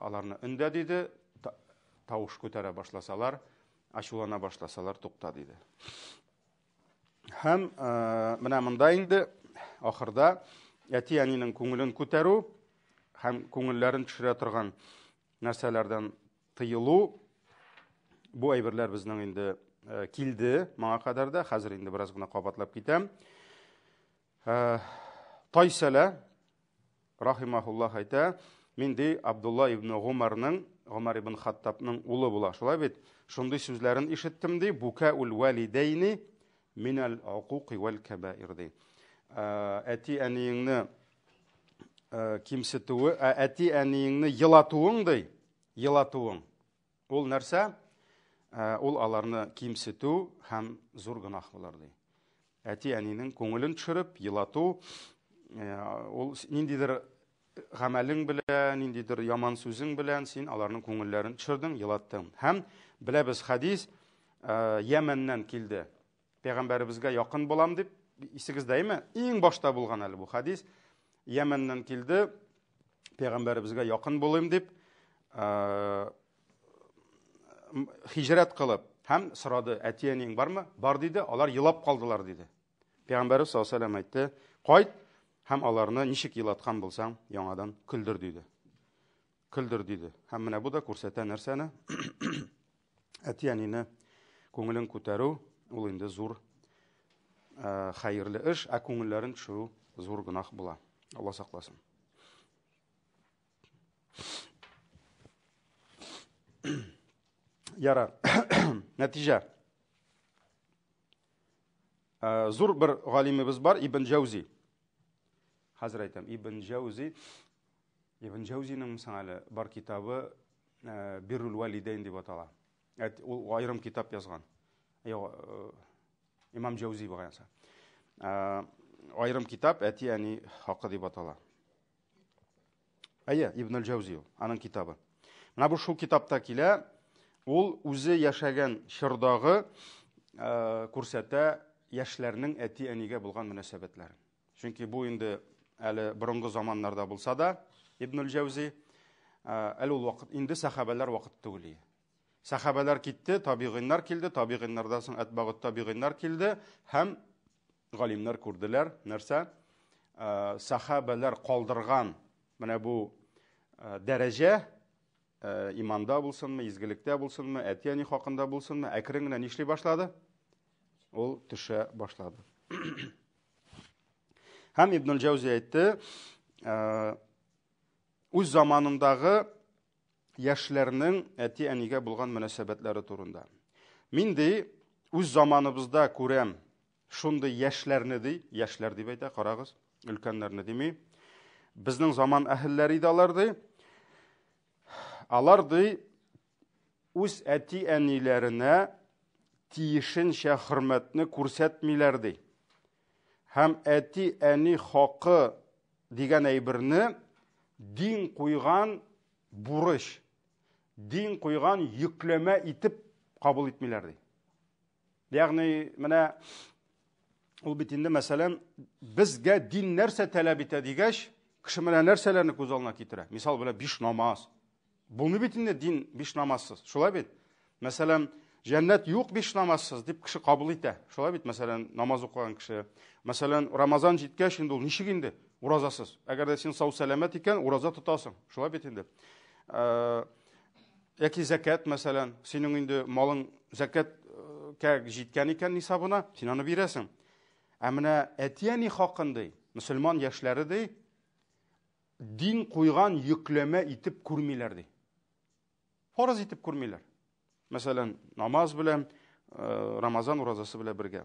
аларны өндә диде, тавыш күтәрә башласалар, ачулана башласалар, тукта диде. Һәм э, менә монда инде ахырда әти-әнинең күңелен күтәрү һәм күңелләрен төшерә торган нәрсәләрдән тыелу бу әйберләр безнең инде э, килде моңа кадәр дә, хәзер инде бераз гына кабатлап китәм. Э, Тайсәлә рахимахуллах әйтә, мин ди Абдулла ибн Гумарның, Гумар ибн Хаттабның улы була. Шулай бит? Шундый сүзләрен ишеттем ди, бука ул валидәйни минәл укуки вәл кәбаир ди. Э, әти әниеңне кимсетүе, әти әниеңне елатуың ди, елатуың. Ул нәрсә? Ул аларны кимсетү һәм зур гөнаһ булыр ди. Әти-әнинең күңелен төшереп, елату, ул ниндидер гамәлең белән, ниндидер яман сүзең белән син аларның күңелләрен төшердең, елаттың. Һәм беләбез хадис Йәмәннән килде. Пәйгамбәребезгә якын булам дип, исегездәме? Иң башта булган әле бу хадис. Йәмәннән килде, пәйгамбәребезгә якын булыйм дип, хиҗрәт кылып һәм сорады, әти-әниең бармы? Бар диде, алар елап калдылар диде. Пәйгамбәребез саллаллаһу алейһи ва әйтте, кайт һәм аларны ничек елаткан булсаң, яңадан көлдер диде. Көлдер диде. Һәм менә бу да күрсәтә нәрсәне? Әти-әнине күңелен күтәрү ул инде зур хәерле эш, ә күңелләрен төшерү зур гөнаһ була. Алла сакласын. Ярар. Нәтиҗә. Зур бер галимебез бар, Ибн Җәүзи. Хәзер әйтәм, Ибн Җәүзи. Ибн Җәүзинең соң әле бар китабы Биррул валидейн дип атала. Ул аерым китап язган. Юк, Имам Җәүзи бугай. Аерым китап әти-әни хакы дип атала. Әйе, Ибн аль-Җәүзи ул, аның китабы. Менә бу шул китапта килә, ул үзе яшәгән чордагы күрсәтә яшьләрнең әти-әнигә булган мөнәсәбәтләрен. Чөнки бу инде әле борынгы заманнарда булса да, Ибн аль-Җәүзи, әле ул вакыт инде сәхабәләр вакыт түгел. Сәхабәләр китте, табигыйннар килде, табигыйннардан соң әтбагут табигыйннар килде һәм галимнәр күрделәр, нәрсә? Сәхабәләр калдырган менә бу дәрәҗә иманда булсынмы, изгелектә булсынмы, әти-әни хакында булсынмы, әкрен генә нишли башлады? Ул төшә башлады. Һәм Ибн Җәүзи әйтте, үз заманындагы яшьләрнең әти-әнигә булган мөнәсәбәтләре турында. Мин ди, үз заманыбызда күрәм шундый яшьләрне ди, яшьләр дип әйтә, карагыз, өлкәннәрне дими. Безнең заман әһелләре иде алар ди. Алар ди, үз әти-әниләренә тиешенчә хөрмәтне күрсәтмиләр ди. Һәм әти-әни хакы дигән әйберне дин куйган бурыч, дин куйган йөкләмә итеп кабул итмиләр ди. Ягъни менә ул бит инде мәсәлән безгә дин нәрсә таләп итә дигәч, кеше менә нәрсәләрне күз алдына китерә. Мисал белән биш намаз. Булмый бит инде дин биш намазсыз. Шулай бит? Мәсәлән, җәннәт юк биш намазсыз дип кеше кабул итә. Шулай бит, мәсәлән, намаз укыган кеше. Мәсәлән, Рамазан җиткәч инде ул ничек инде уразасыз? Әгәр дә син сау сәламәт икән, ураза тотасың. Шулай бит инде. Яки зәкәт, мәсәлән, синең инде малың зәкәткә җиткән икән нисабына, син аны бирәсең. Ә менә әти-әни хакын ди, мөселман яшьләре ди, дин куйган йөкләмә итеп күрмиләр ди. Фарыз итеп күрмиләр. Мәсәлән, намаз белән, Рамазан уразасы белән бергә.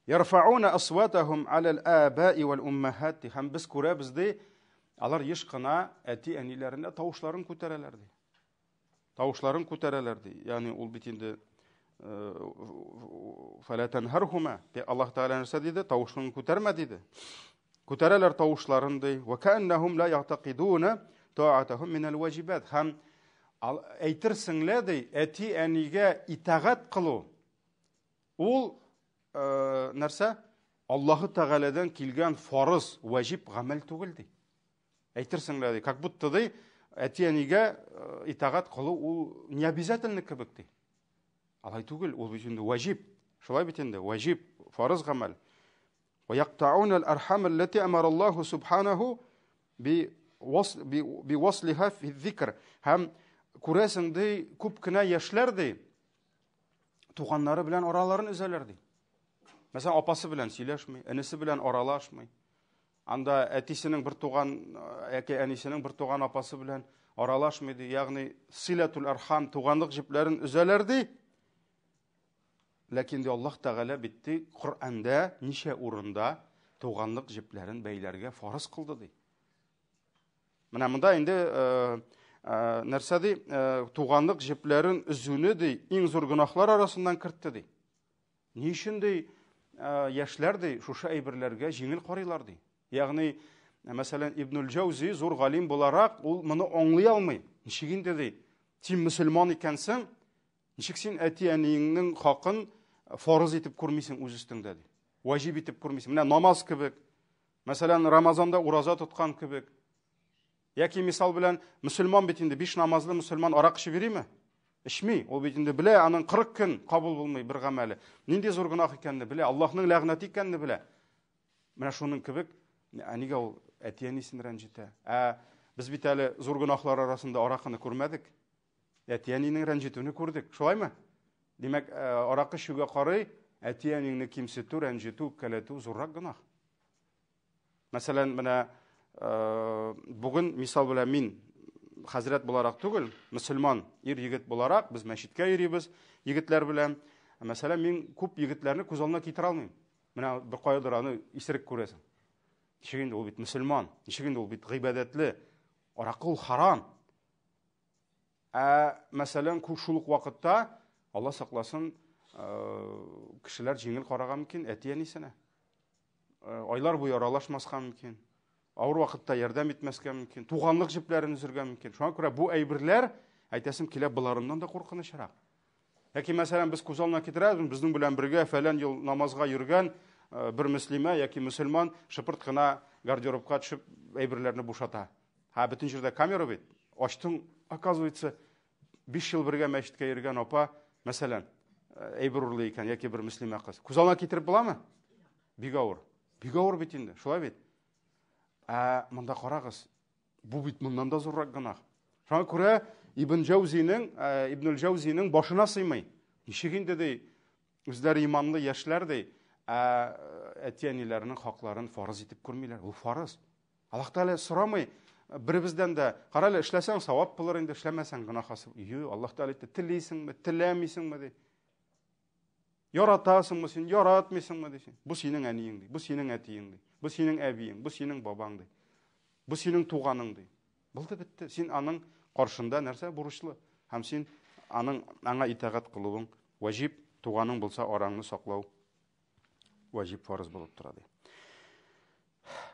Ярфауна асватахум аля al-абаи вал уммахат. Һәм без күрәбез ди, алар еш кына әти-әниләренә тавышларын күтәрәләр ди. Тавышларын күтәрәләр ди. Ягъни ул бит инде фәлә тәнһәрһума. Аллаһ Тәгалә нәрсә диде? Тавышыңны күтәрмә диде. Күтәрәләр тавышларын ди. Ва кәәннәһум ла ягътакидуна таатахум минәл ваҗибат. Һәм әйтерсең лә ди, әти-әнигә итагать кылу ул нәрсә? Аллаһы Тәгаләдән килгән фарыз, ваҗиб гамәл түгел ди. Әйтерсең лә ди, как будто ди, әти-әнигә итагать кылу ул не обязательно кебек ди. Алай түгел, ул бит инде ваҗиб. Шулай бит инде, ваҗиб, фарыз гамәл. ويقطعون الأرحام التي أمر الله سبحانه بوصلها في الذكر һәм күрәсең ди күп кенә яшьләр ди туганнары белән араларын өзәләр ди мәсәлән апасы белән сөйләшми энесе белән аралашмый анда әтисенең бер туган яки әнисенең бер туган апасы белән аралашмый ди ягъни силәтул архам туганлык җепләрен өзәләр ди Ләкин ди Аллаһ Тәгалә бит ди Коръәндә ничә урында туганлык җепләрен бәйләргә фарыз кылды ди. Менә монда инде Нәрсә ди? Туганлык җепләрен өзүне ди, иң зур гөнаһлар арасыннан кертте ди. Ни өчен ди, яшьләр ди, шушы әйберләргә җиңел карыйлар ди. Ягъни, мәсәлән, Ибнуль Җәүзи зур галим буларак, ул моны аңлый алмый. Ничек инде ди? Син мөселман икәнсең, ничек син әти-әниеңнең хакын фарыз итеп күрмисең үз өстеңдә ди. Ваҗиб итеп күрмисең. Менә намаз кебек, мәсәлән, Рамазанда ураза тоткан кебек. Яки мисал белән, мөселман бит инде, биш намазлы мөселман арак эчеп йөриме? Эчми. Ул бит инде белә, аның 40 көн кабул булмый бер гамәле. Нинди зур гөнаһ икәнне белә, Аллаһның ләгънәте икәнне белә. Менә шуның кебек, ә нигә ул әти-әнисен рәнҗетә? Ә без бит әле зур гөнаһлар арасында аракыны күрмәдек. Әти-әнинең рәнҗетүне күрдек. Шулаймы? Димәк, аракы эчүгә карый, әти-әниңне кимсетү, рәнҗетү, үпкәләтү зуррак гөнаһ. Мәсәлән, менә бүген мисал белән мин хәзрәт буларак түгел, мөселман ир егет буларак без мәчеткә йөрибез егетләр белән. Мәсәлән, мин күп егетләрне күз алдына китерә алмыйм. Менә бер каядыр аны исерек күрәсең. Ничек инде ул бит мөселман, ничек инде ул бит гыйбадәтле. Аракы ул харам. Ә мәсәлән, шул ук вакытта, Алла сакласын, кешеләр җиңел карарга мөмкин әти-әнисенә. Айлар буе аралашмаска мөмкин. Авыр вакытта ярдәм итмәскә мөмкин. Туганлык җепләрен өзергә мөмкин. Шуңа күрә бу әйберләр, әйтәсем килә, боларыннан да куркынычрак. Яки, мәсәлән, без күз алдына китерәбез, безнең белән бергә фәлән ел намазга йөргән бер мөслимә яки мөселман шыпырт кына гардеробка төшеп әйберләрне бушата. Һә, бөтен җирдә камера бит. Ачтың, оказывается, 5 ел бергә мәчеткә йөргән апа, мәсәлән, әйбер урлый икән, яки бер мөслимә кыз. Күз алдына китереп буламы? Бик авыр. Бик авыр бит инде, шулай бит? Ә монда карагыз, бу бит моннан да зуррак гөнаһ. Шуңа күрә Ибн Җәүзинең, Ибн Җәүзинең башына сыймый. Ничек инде ди, үзләре иманлы яшьләр ди, ә әти-әниләренең хакларын фарыз итеп күрмиләр. Ул фарыз. Аллаһ Тәгалә сорамый беребездән дә, кара әле, эшләсәң савап булыр инде, эшләмәсәң гөнаһасы. Юк, Аллаһ Тәгалә әйтте, телисеңме, теләмисеңме ди. Яратасыңмы син, яратмыйсыңмы ди. Бу синең әниең ди, бу синең әтиең ди, бу синең әбиең, бу синең бабаң ди. Бу синең туганың ди. Булды бетте. Син аның каршында нәрсә бурычлы һәм син аның аңа итагать кылуың ваҗиб, туганың булса араңны саклау ваҗиб фарыз булып тора ди.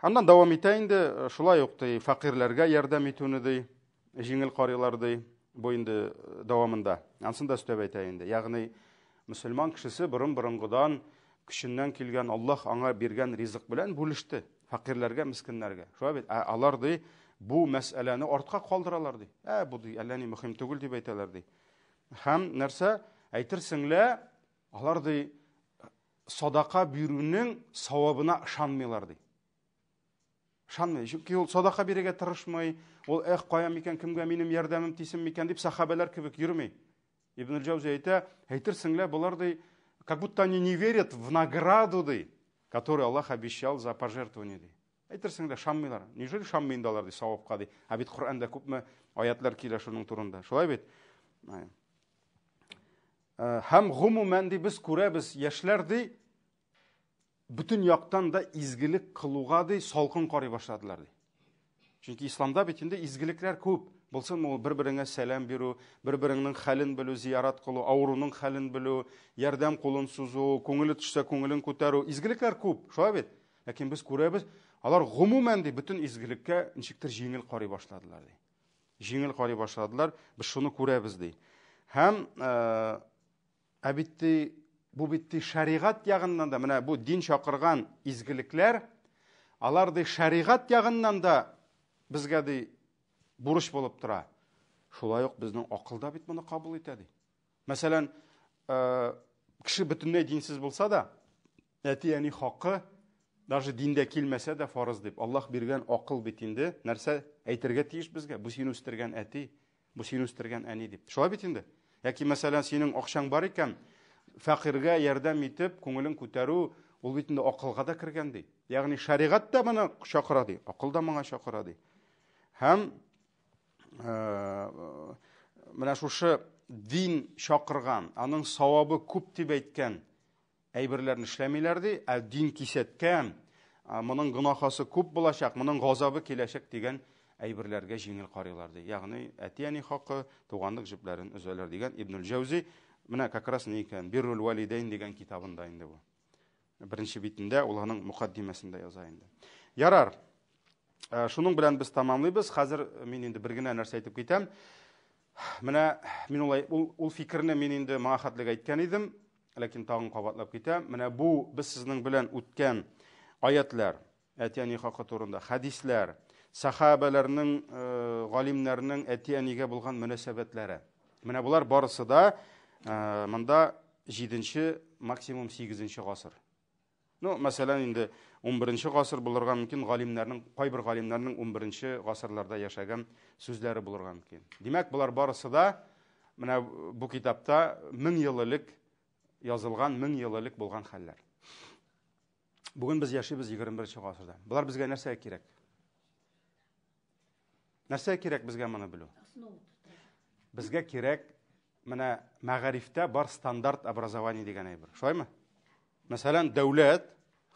Аннан дәвам итә инде, шулай ук ди, фәкыйрьләргә ярдәм итүне ди, җиңел карыйлар ди. Бу инде дәвамында. Ансын да өстәп әйтә инде. Ягъни мөселман кешесе борын-борынгыдан көченнән килгән Аллаһ аңа биргән ризык белән бүлеште фәкыйрьләргә, мескеннәргә. Шулай бит? Ә алар ди бу мәсьәләне артка калдыралар ди. Ә бу ди әллә ни мөһим түгел дип әйтәләр ди. Һәм нәрсә? Әйтерсең лә, алар ди садака бирүнең савабына ышанмыйлар ди. Ышанмый. Чөнки ул садака бирергә тырышмый. Ул эх, кая микән, кемгә минем ярдәмем тисен микән дип сахабәләр кебек йөрми. Ибн Җәүзи әйтә, әйтерсең лә, болар ди, как будто они не верят в награду ди, которую Аллах обещал за пожертвование ди. Әйтерсең лә, ышанмыйлар. Неужели ышанмый инде алар ди савапка ди. Ә бит Коръәндә күпме аятлар килә шуның турында. Шулай бит? Һәм гомумән ди без күрәбез, яшьләр ди бөтен яктан да изгелек кылуга ди салкын карый башладылар ди. Чөнки исламда бит инде изгелекләр күп. Булсынмы ул бер-береңә сәлам бирү, бер-береңнең хәлен белү, зиярат кылу, авыруның хәлен белү, ярдәм кулын сузу, күңеле төшсә күңелен күтәрү. Изгелекләр күп, шулай бит? Ләкин без күрәбез, алар гомумән ди бөтен изгелеккә ничектер җиңел карый башладылар ди. Җиңел карый башладылар. Без шуны күрәбез ди. Һәм ә бит ди, бу бит ди шәригать ягыннан да, менә бу дин чакырган изгелекләр, алар ди шәригать ягыннан да безгә ди бурыч булып тора. Шулай ук безнең акыл да бит моны кабул итә ди. Мәсәлән, кеше бөтенләй динсез булса да, әти-әни хакы даже диндә килмәсә дә фарыз дип. Аллаһ биргән акыл бит инде нәрсә әйтергә тиеш безгә? Бу сине үстергән әти, бу сине үстергән әни дип. Шулай бит инде. Яки мәсәлән, синең акчаң бар икән, фәкыйрьгә ярдәм итеп, күңелен күтәрү, ул бит инде акылга да кергән ди. Ягъни шәригать тә моны чакыра ди, акыл да моңа чакыра ди. Һәм менә шушы дин чакырган, аның савабы күп дип әйткән әйберләрне эшләмиләр ди, ә дин кисәткән, моның гөнаһасы күп булачак, моның газабы киләчәк дигән әйберләргә җиңел карыйлар ди. Ягъни әти-әни хакы, туганлык җепләрен өзәләр дигән Ибнул Җәүзи менә как раз ни икән, Биррул валидейн дигән китабында инде бу. Беренче битендә ул аның мукаддимәсендә яза инде. Ярар. Э, шуның белән без тамамлыйбыз. Хәзер мин инде бер генә нәрсә әйтеп китәм. Менә мин улай ул, ул фикерне мин инде моңа хәтлек әйткән идем, ләкин тагын кабатлап китәм. Менә бу без сезнең белән үткән аятлар, әти-әни хакы турында, хәдисләр, сахабәләрнең, э, галимнәрнең әти-әнигә булган мөнәсәбәтләре. Менә болар барысы да э, монда 7-нче, максимум 8-нче гасыр. Ну, мәсәлән, инде 11 гасыр булырга мөмкин, галимнәрнең, кайбер галимнәрнең 11 гасырларда яшәгән сүзләре булырга мөмкин. Димәк, болар барысы да менә бу китапта 1000 ел элек язылган, 1000 ел элек булган хәлләр. Бүген без яшибез 21 гасырда. Болар безгә нәрсәгә кирәк? Нәрсәгә кирәк безгә моны белү? Безгә кирәк менә мәгарифтә бар стандарт образование дигән әйбер. Шулаймы? Мәсәлән, дәүләт,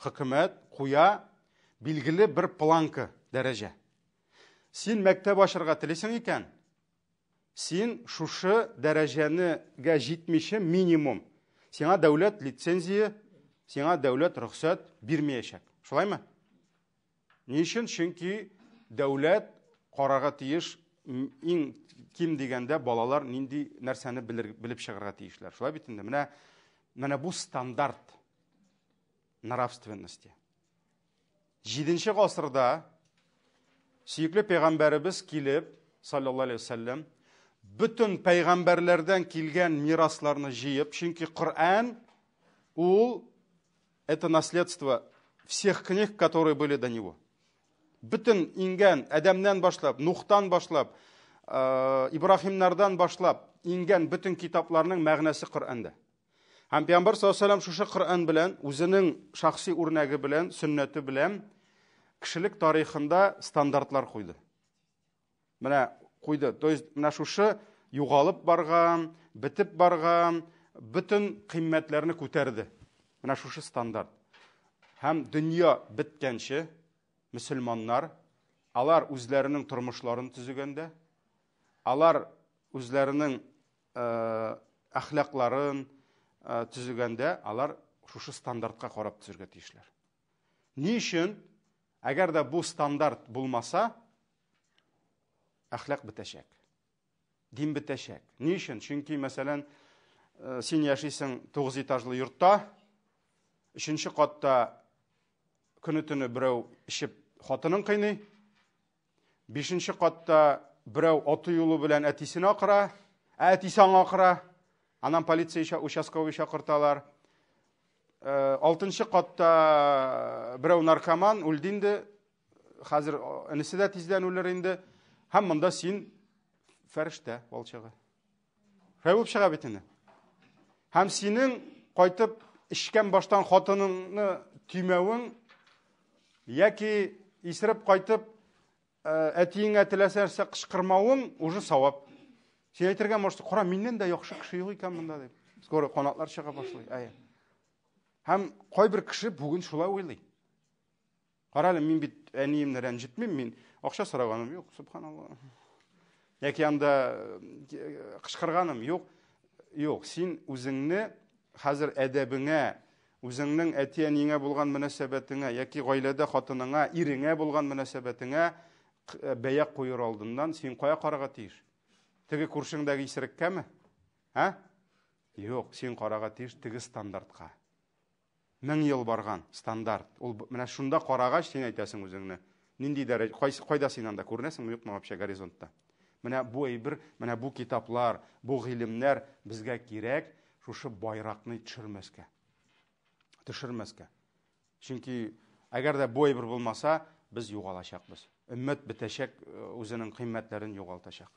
хөкүмәт куя билгеле бер планка, дәрәҗә. Син мәктәп ачырга телисең икән, син шушы дәрәҗәнегә җитмичә минимум сиңа дәүләт лицензия, сиңа дәүләт рөхсәт бирмәячәк. Шулаймы? Ни өчен? Чөнки дәүләт карарга тиеш иң ким дигәндә балалар нинди нәрсәне белер, белеп чыгарга тиешләр. Шулай бит инде. Менә менә бу стандарт нравственности. 7 гасырда сөекле пәйгамбәребез килеп, саллаллаһу алейһи вәсәлләм, бөтен пәйгамбәрләрдән килгән мирасларны җыеп, чөнки Коръән ул Это наследство всех книг, которые были до него. Бөтен иңгән, Адәмнән башлап, Нухтан башлап, э, Ибраһимнардан башлап, иңгән бөтен китапларның мәгънәсе Коръәндә. Һәм Пәйгамбәр саллаллаһу алейһи шушы Коръән белән, үзенең шәхси үрнәге белән, сөннәте белән кешелек тарихында стандартлар куйды. Менә куйды. То есть менә шушы югалып барган, бетеп барган бөтен кыйммәтләрне күтәрде. Менә шушы стандарт. Һәм дөнья беткәнче мөселманнар алар үзләренең тормышларын төзегәндә, алар үзләренең э, әхлакларын э, төзегәндә, алар шушы стандартка карап төзергә тиешләр. Ни өчен? Әгәр дә бу стандарт булмаса, әхлак бетәчәк. Дин бетәчәк. Ни өчен? Чөнки, мәсәлән, э, син яшисең 9 этажлы йортта, өченче катта көне-төне берәү эчеп хатынын кыйный, бишенче катта берәү аты юлы белән әтисен акыра, ә әтисе аңа акыра, аннан полиция участковый чакырталар. Э, алтынчы катта берәү наркоман, үлде инде, хәзер энесе дә тиздән үлер инде. Һәм монда син фәрештә валчыгы. Шулай булып чыга бит инде. Һәм синең кайтып эчкән баштан хатыныңны төймәвең яки исереп кайтып әтиеңә теләсә нәрсә кычкырмавың уже савап. Син әйтергә можешь, кара, миннән дә яхшы кеше юк икән монда дип. Скоро канатлар чыга башлый. Әйе. Һәм кайбер кеше бүген шулай уйлый. Кара әле, мин бит әниемне рәнҗетмим, мин акча сораганым юк, субханалла. Яки анда э, кычкырганым юк. Юк, син үзеңне хәзер әдәбеңә, үзеңнең әти-әниеңә булган мөнәсәбәтеңә яки гаиләдә хатыныңа, иреңә булган мөнәсәбәтеңә э, бәя куер алдыннан син кая карарга тиеш? Теге күршеңдәге исереккәме? Ә? Юк, син карарга тиеш теге стандартка. Мең ел барган стандарт. Ул менә шунда карагач, син әйтәсең үзеңне. Нинди дәрәҗә, кайсы, кайда син анда күренәсеңме, юкмы вообще горизонтта? Менә бу әйбер, менә бу китаплар, бу гыйлемнәр безгә кирәк, шушы байракны төшермәскә. Төшермәскә. Чөнки әгәр дә бу әйбер булмаса, без югалачакбыз. Өммәт бетәчәк, э, үзенең кыйммәтләрен югалтачак.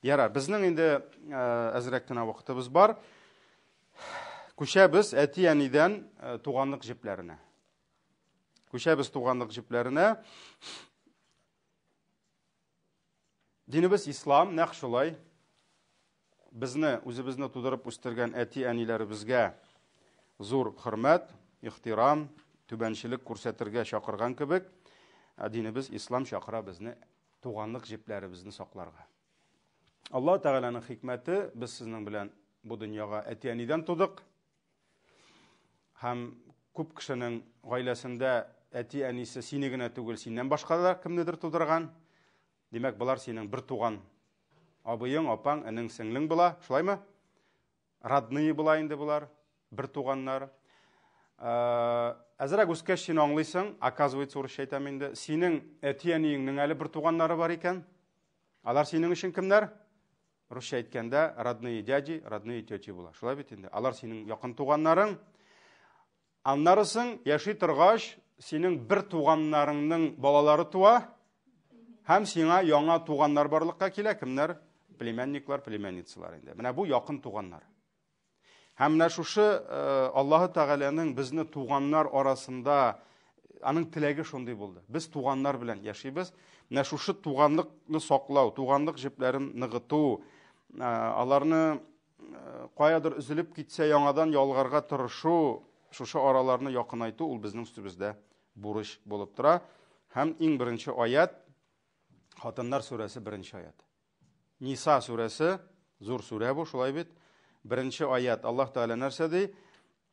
Ярар, безнең инде э, әзрәк кенә вакытыбыз бар. Күчәбез әти-әнидән э, туганлык җепләренә. Күчәбез туганлык җепләренә. Динебез ислам нәкъ шулай. Безне, үзебезне тудырып үстергән әти-әниләребезгә зур хөрмәт, ихтирам, түбәнчелек күрсәтергә чакырган кебек, динебез ислам чакыра безне Туганлык җепләребезне сакларга. Аллаһ Тәгаләнең хикмәте, без сезнең белән бу дөньяга әти-әнидән тудык. Һәм күп кешенең гаиләсендә әти-әнисе сине генә түгел, синнән башка да кемнедер тудырган. Димәк, болар синең бер туган абыең, апаң, энең, сеңлең була, шулаймы? Родные була инде болар, бер туганнар. Әзрәк үскәч син аңлыйсың, оказывается, урысча әйтәм инде, синең әти-әниеңнең әле бер туганнары бар икән. Алар синең өчен кемнәр? Русча әйткәндә, родные дяди, родные тети була. Шулай бит инде. Алар синең якын туганнарың. Аннары соң яши торгач, синең бер туганнарыңның балалары туа һәм сиңа яңа туганнар барлыкка килә. Кемнәр? Племянниклар, племянницалар инде. Менә бу якын туганнар. Һәм менә шушы э, Аллаһы Тәгаләнең безне туганнар арасында аның теләге шундый булды. Без туганнар белән яшибез. Менә шушы туганлыкны саклау, туганлык җепләрен ныгыту, э, аларны э, каядыр өзелеп китсә яңадан ялгарга тырышу, шушы араларны якынайту ул безнең өстебездә бурыч булып тора. Һәм иң беренче аят Хатыннар сүрәсе беренче аят. Ниса сүрәсе, зур сүрә бу, шулай бит. Беренче аят. Аллаһ Тәгалә нәрсә ди?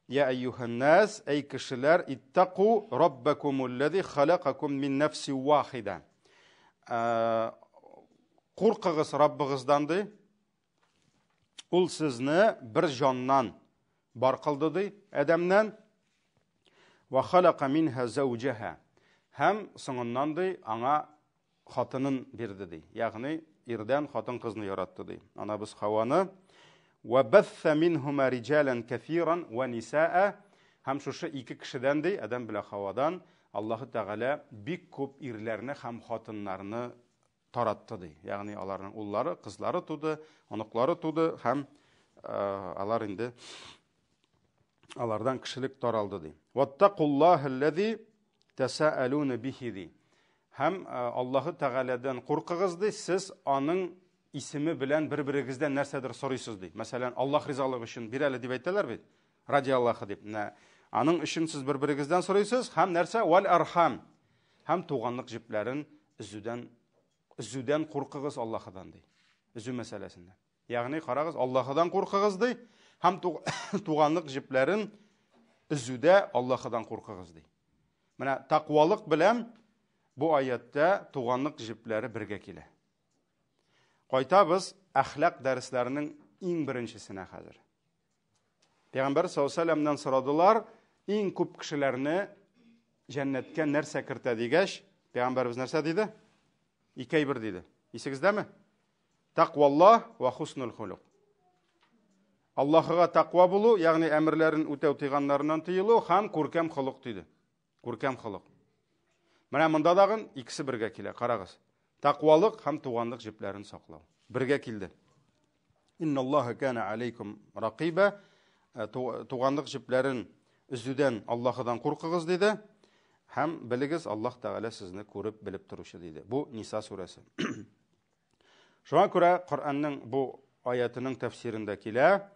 Я әйюһән-нас, әй кешеләр, иттаку раббакумуллази халакакум мин нафси вахида. Э, куркыгыз Раббыгыздан ди. Ул сезне бер җаннан бар кылды ди, Адәмнән. Ва халака минха зауҗаха. Һәм соңыннан ди, аңа хатынын бирде ди. Ягъни ирдән хатын-кызны яратты ди. Анабыз Хаваны ва бәсса минһума риҗалан кәсиран ва нисаа һәм шушы ике кешедән ди, Адәм белән Хавадан Аллаһы Тәгалә бик күп ирләрне һәм хатыннарны таратты ди. Ягъни аларның уллары, кызлары туды, оныклары туды һәм алар инде алардан кешелек таралды ди. Ваттакуллаһаллази тәсәәлүнә бихи ди. Һәм Аллаһы Тәгаләдән куркыгыз ди, сез аның исеме белән бер-берегездән нәрсәдер сорыйсыз ди. Мәсәлән, Аллаһ ризалыгы өчен бир әле дип әйтәләр бит. Ради Аллаһы дип. Менә аның өчен сез бер-берегездән сорыйсыз һәм нәрсә? Вал архам. Һәм туганлык җепләрен өзүдән өзүдән куркыгыз Аллаһыдан ди. Өзү мәсьәләсендә. Ягъни карагыз, Аллаһыдан куркыгыз ди һәм туганлык җепләрен өзүдә Аллаһыдан куркыгыз ди. Менә тәкъвалык белән бу аятта туганлык җепләре бергә килә. Кайтабыз әхлак дәресләренең иң беренчесенә хәзер. Пәйгамбәр саллаллаху сорадылар, иң күп кешеләрне җәннәткә нәрсә кертә дигәч, пәйгамбәребез нәрсә диде? Ике әйбер диде. Исегездәме? Тәкъваллаһ ва хуснул хулук. Аллаһыга тәкъва булу, ягъни әмерләрен үтәү тыйганнарыннан тыелу һәм күркәм холык диде. Күркәм холык. Менә монда дагын икесе бергә килә, карагыз. Тәкъвалык һәм туганлык җепләрен саклау. Бергә килде. Инналлаһа кана алейкум ракиба. Э, туганлык җепләрен өзүдән Аллаһыдан куркыгыз диде. Һәм белегез, Аллаһ Тәгалә сезне күреп, белеп торучы диде. Бу Ниса сүрәсе. Шуңа күрә Коръәннең бу аятының тәфсирендә килә,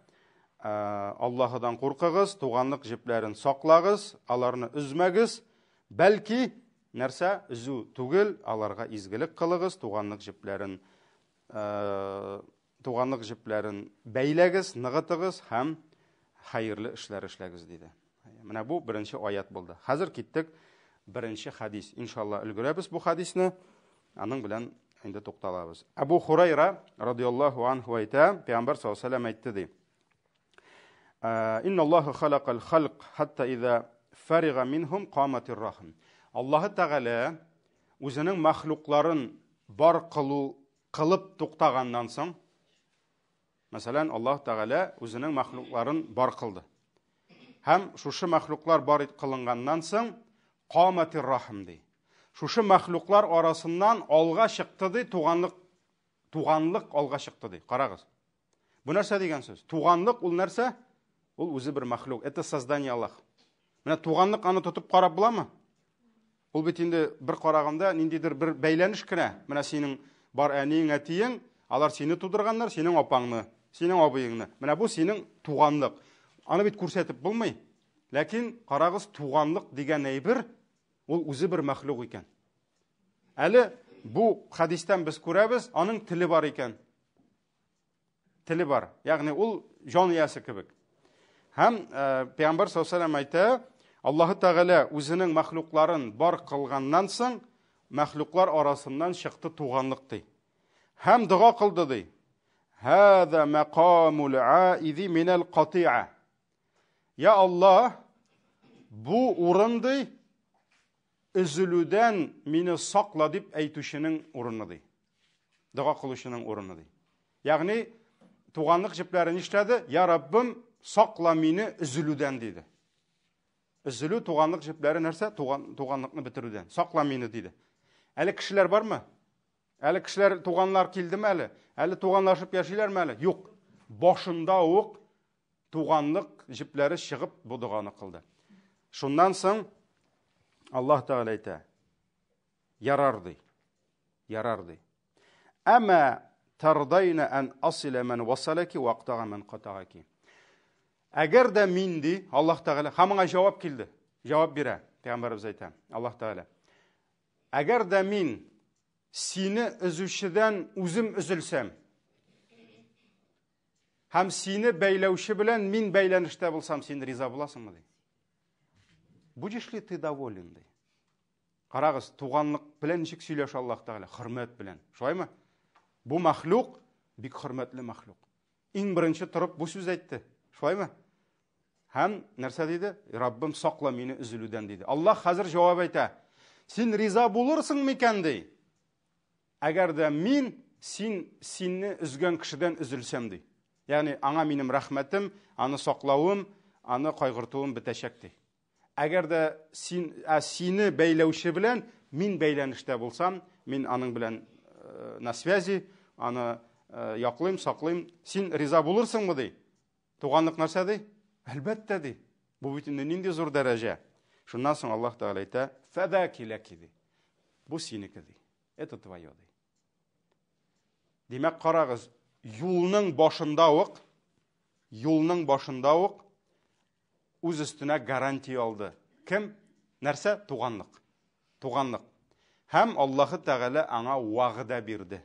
Аллаһыдан куркыгыз, туганлык җепләрен саклагыз, аларны өзмәгез, бәлки нәрсә өзү түгел, аларга изгелек кылыгыз, туганлык җепләрен туганлык җепләрен бәйләгез, ныгытыгыз һәм хәерле эшләр эшләгез диде. Менә бу беренче аят булды. Хәзер киттек беренче хадис. Иншалла өлгерәбез бу хадисне. Аның белән инде тукталабыз. Абу Хурайра радиаллаһу анху әйтә, Пәйгамбәр саллаллаһу алейһи вәсәлләм әйтте ди. Инна Аллаһу халакал халк хатта иза фарига минһум каматир рахм. Аллаһы Тәгалә үзенең махлукларын бар кылу кылып туктаганнан соң, мәсәлән, Аллаһ Тәгалә үзенең махлукларын бар кылды. Һәм шушы махлуклар бар кылынганнан соң, каматир рахм ди. Шушы махлуклар арасыннан алга чыкты ди, туганлык туганлык алга чыкты ди. Карагыз. Бу нәрсә дигән сүз? Туганлык ул нәрсә? Ул үзе бер махлук. Это создание Аллах. Менә туганлык аны тотып карап буламы? Ул бит инде бер караганда ниндидер бер бәйләнеш кенә. Менә синең бар әниең, әтиең, алар сине тудырганнар, синең апаңны, синең абыеңны. Менә бу синең туганлык. Аны бит күрсәтеп булмый. Ләкин карагыз, туганлык дигән әйбер ул үзе бер мәхлук икән. Әле Бу хәдистән без күрәбез, аның теле бар икән. Теле бар. Ягъни ул җан иясе кебек. Һәм э, Пәйгамбәр саллаллаху әйтә, Аллаһы Тәгалә үзенең мәхлукларын бар кылганнан соң, мәхлуклар арасыннан чыкты туганлык ди. Һәм дога кылды ди. Һәза мәкамул аизи минәл катиа. Я Аллаһ, бу урын ди, өзелүдән мине сакла дип әйтүченең урыны ди. Дога кылучының урыны ди. Ягъни туганлык җепләре нишләде? Я Раббым, сакла мине өзелүдән диде. Өзелү туганлык җепләре нәрсә? Туган, туганлыкны бетерүдән. Сакла мине диде. Әле кешеләр бармы? Әле кешеләр туганнар килдеме әле? Әле туганлашып яшиләрме әле? Юк. Башында ук туганлык җепләре чыгып бу доганы кылды. Шуннан соң Аллаһ Тәгалә әйтә: Ярар ди. Ярар ди. Әмма тардайна ан асила ман васалаки ва ақтага ман катагаки. Әгәр дә мин ди, Аллаһ Тәгалә һәм аңа җавап килде. Җавап бирә, пәйгамбәребез әйтә, Аллаһ Тәгалә. Әгәр дә мин сине өзүчедән үзем өзелсәм, Һәм сине бәйләүче белән мин бәйләнештә булсам, син риза буласыңмы ди. Будешь ли ты доволен ди. Карагыз, туганлык белән ничек сөйләшә Аллаһ Тәгалә? Хөрмәт белән. Шулаймы? Бу мәхлук бик хөрмәтле мәхлук. Иң беренче торып бу сүз әйтте. Шулаймы? Һәм нәрсә диде? Раббым сакла мине өзелүдән диде. Аллаһ хәзер җавап әйтә. Син риза булырсың микән ди? Әгәр дә мин син синне өзгән кешедән өзелсәм ди. Ягъни аңа минем рәхмәтем, аны саклавым, аны кайгыртуым бетәчәк ди. Әгәр дә син ә сине бәйләүче белән мин бәйләнештә булсам, мин аның белән э, на связи, аны э, яклыйм, саклыйм. Син риза булырсыңмы ди? Туганлык нәрсә ди? Әлбәттә ди. Бу бит инде нинди зур дәрәҗә. Шуннан соң Аллаһ Тәгалә әйтә, "Фәдаки ләки" ди. Бу синеке ди. Это твое ди. Димәк, карагыз, юлның башында ук, юлның башында ук үз өстенә гарантия алды. Кем? Нәрсә? Туганлык. Туганлык. Һәм Аллаһы Тәгалә аңа вәгъдә бирде.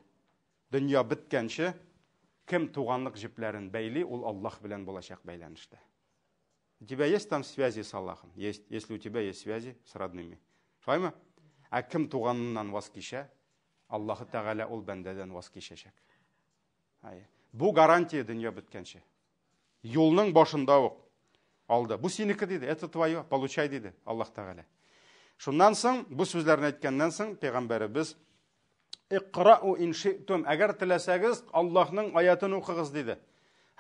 Дөнья беткәнче, кем туганлык җепләрен бәйли, ул Аллаһ белән булачак бәйләнештә. У тебя есть там связи с Аллахом? Есть, если у тебя есть связи с родными. Шулаймы? Ә кем туганыннан ваз кичә, Аллаһы Тәгалә ул бәндәдән ваз кичәчәк. Бу гарантия дөнья беткәнче. Юлның башында ук алды. Бу синеке диде, это твое, получай диде Аллаһ Тәгалә. Шуннан соң, бу сүзләрне әйткәннән соң, пәйгамбәребез Икрау ин ши'тум, әгәр теләсәгез, Аллаһның аятын укыгыз диде.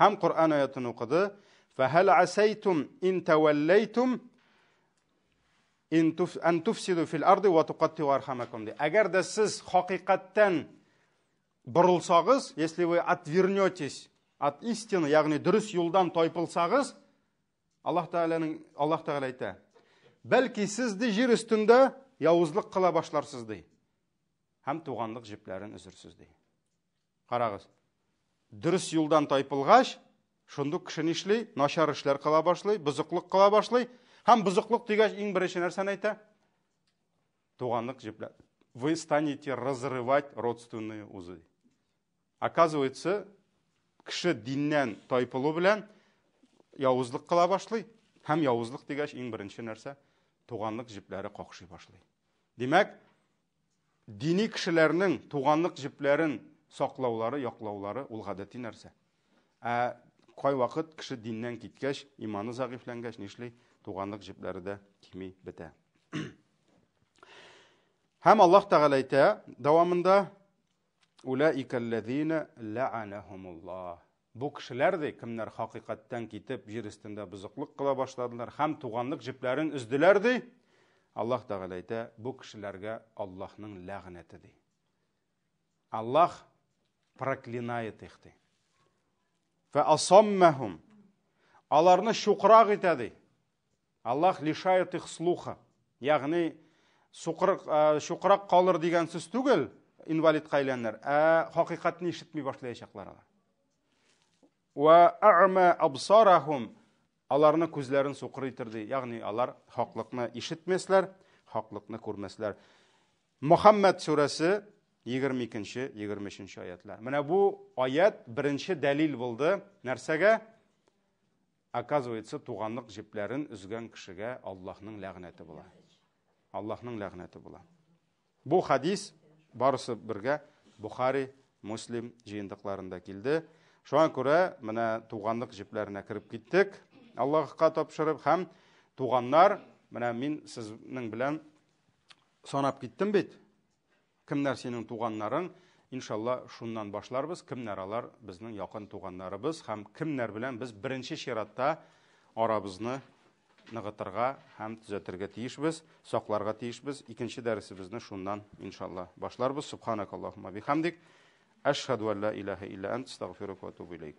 Һәм Коръән аятын укыды. Фәһәл асайтум ин тәвәлләйтум ин туф ан туфсиду фил арды ва туқаттиу архамакум ди. Әгәр дә сез хакыйкатьтән борылсагыз, если вы отвернетесь от истины, ягъни дөрес юлдан тайпылсагыз, Аллаһ Тәгаләнең Аллаһ Тәгалә әйтә. Бәлки сез ди җир өстендә явызлык кыла башларсыз ди. Һәм туганлык җепләрен өзерсез ди. Карагыз. Дөрес юлдан тайпылгач, шундук кеше нишли? Начар эшләр кыла башлый, бозыклык кыла башлый. Һәм бозыклык дигәч, иң беренче нәрсәне әйтә? Туганлык җепләр. Вы станете разрывать родственные узы. Оказывается, кеше диннән тайпылу белән явызлык кыла башлый. Һәм явызлык дигәч, иң беренче нәрсә, туганлык җепләре какшый башлый. Димәк, дини кешеләрнең туганлык җепләрен саклаулары, яклаулары ул гадәти нәрсә. Ә кайвакыт кеше диннән киткәч, иманы зәгыйфьләнгәч, нишли? Туганлык җепләре дә кими бетә. Һәм Аллаһ Тәгалә әйтә дәвамында Улаикалләзина ләанәһумуллаһ. Бу кешеләр, ди, кемнәр хакыйкатьтән китеп, җир өстендә бозыклык кыла башладылар һәм туганлык җепләрен өзделәр, ди. Аллаһ Тәгалә әйтә, бу кешеләргә Аллаһның ләгънәте, ди. Аллаһ проклинает их, ди. Фә асаммахум. Аларны чукрак итә, ди. Аллаһ лишает их слуха. Ягъни сукыр, э, чукрак калыр дигән сүз түгел, инвалидка әйләнер, ә хакыйкатьне ишетми башлаячаклар алар. Ва а'ма абсарахум аларны күзләрен сукыр итер ди. Ягъни алар хаклыкны ишетмәсләр, хаклыкны күрмәсләр. Мөхәммәд сүрәсе 22-нче, 23-нче аятлар. Менә бу аят беренче дәлил булды. Нәрсәгә? Оказывается, туганлык җепләрен өзгән кешегә Аллаһның ләгънәте була. Аллаһның ләгънәте була. Бу хадис барысы бергә Бухари, Муслим җыентыкларында килде. Шуңа күрә менә туганлык җепләренә кереп киттек. Аллаһка тапшырып һәм туганнар, менә мин сезнең белән санап киттем бит. Кемнәр синең туганнарың? Иншалла, шуннан башларбыз. Кемнәр алар? Безнең якын туганнарыбыз һәм кемнәр белән без беренче чиратта арабызны ныгытырга һәм төзәтергә тиешбез, сакларга тиешбез. Икенче дәресебезне шуннан, иншалла, башларбыз. Субханакаллахумма бихамдик. Әшһәду ан ла илаһа илля ант, астагфирука ва атубу илейк.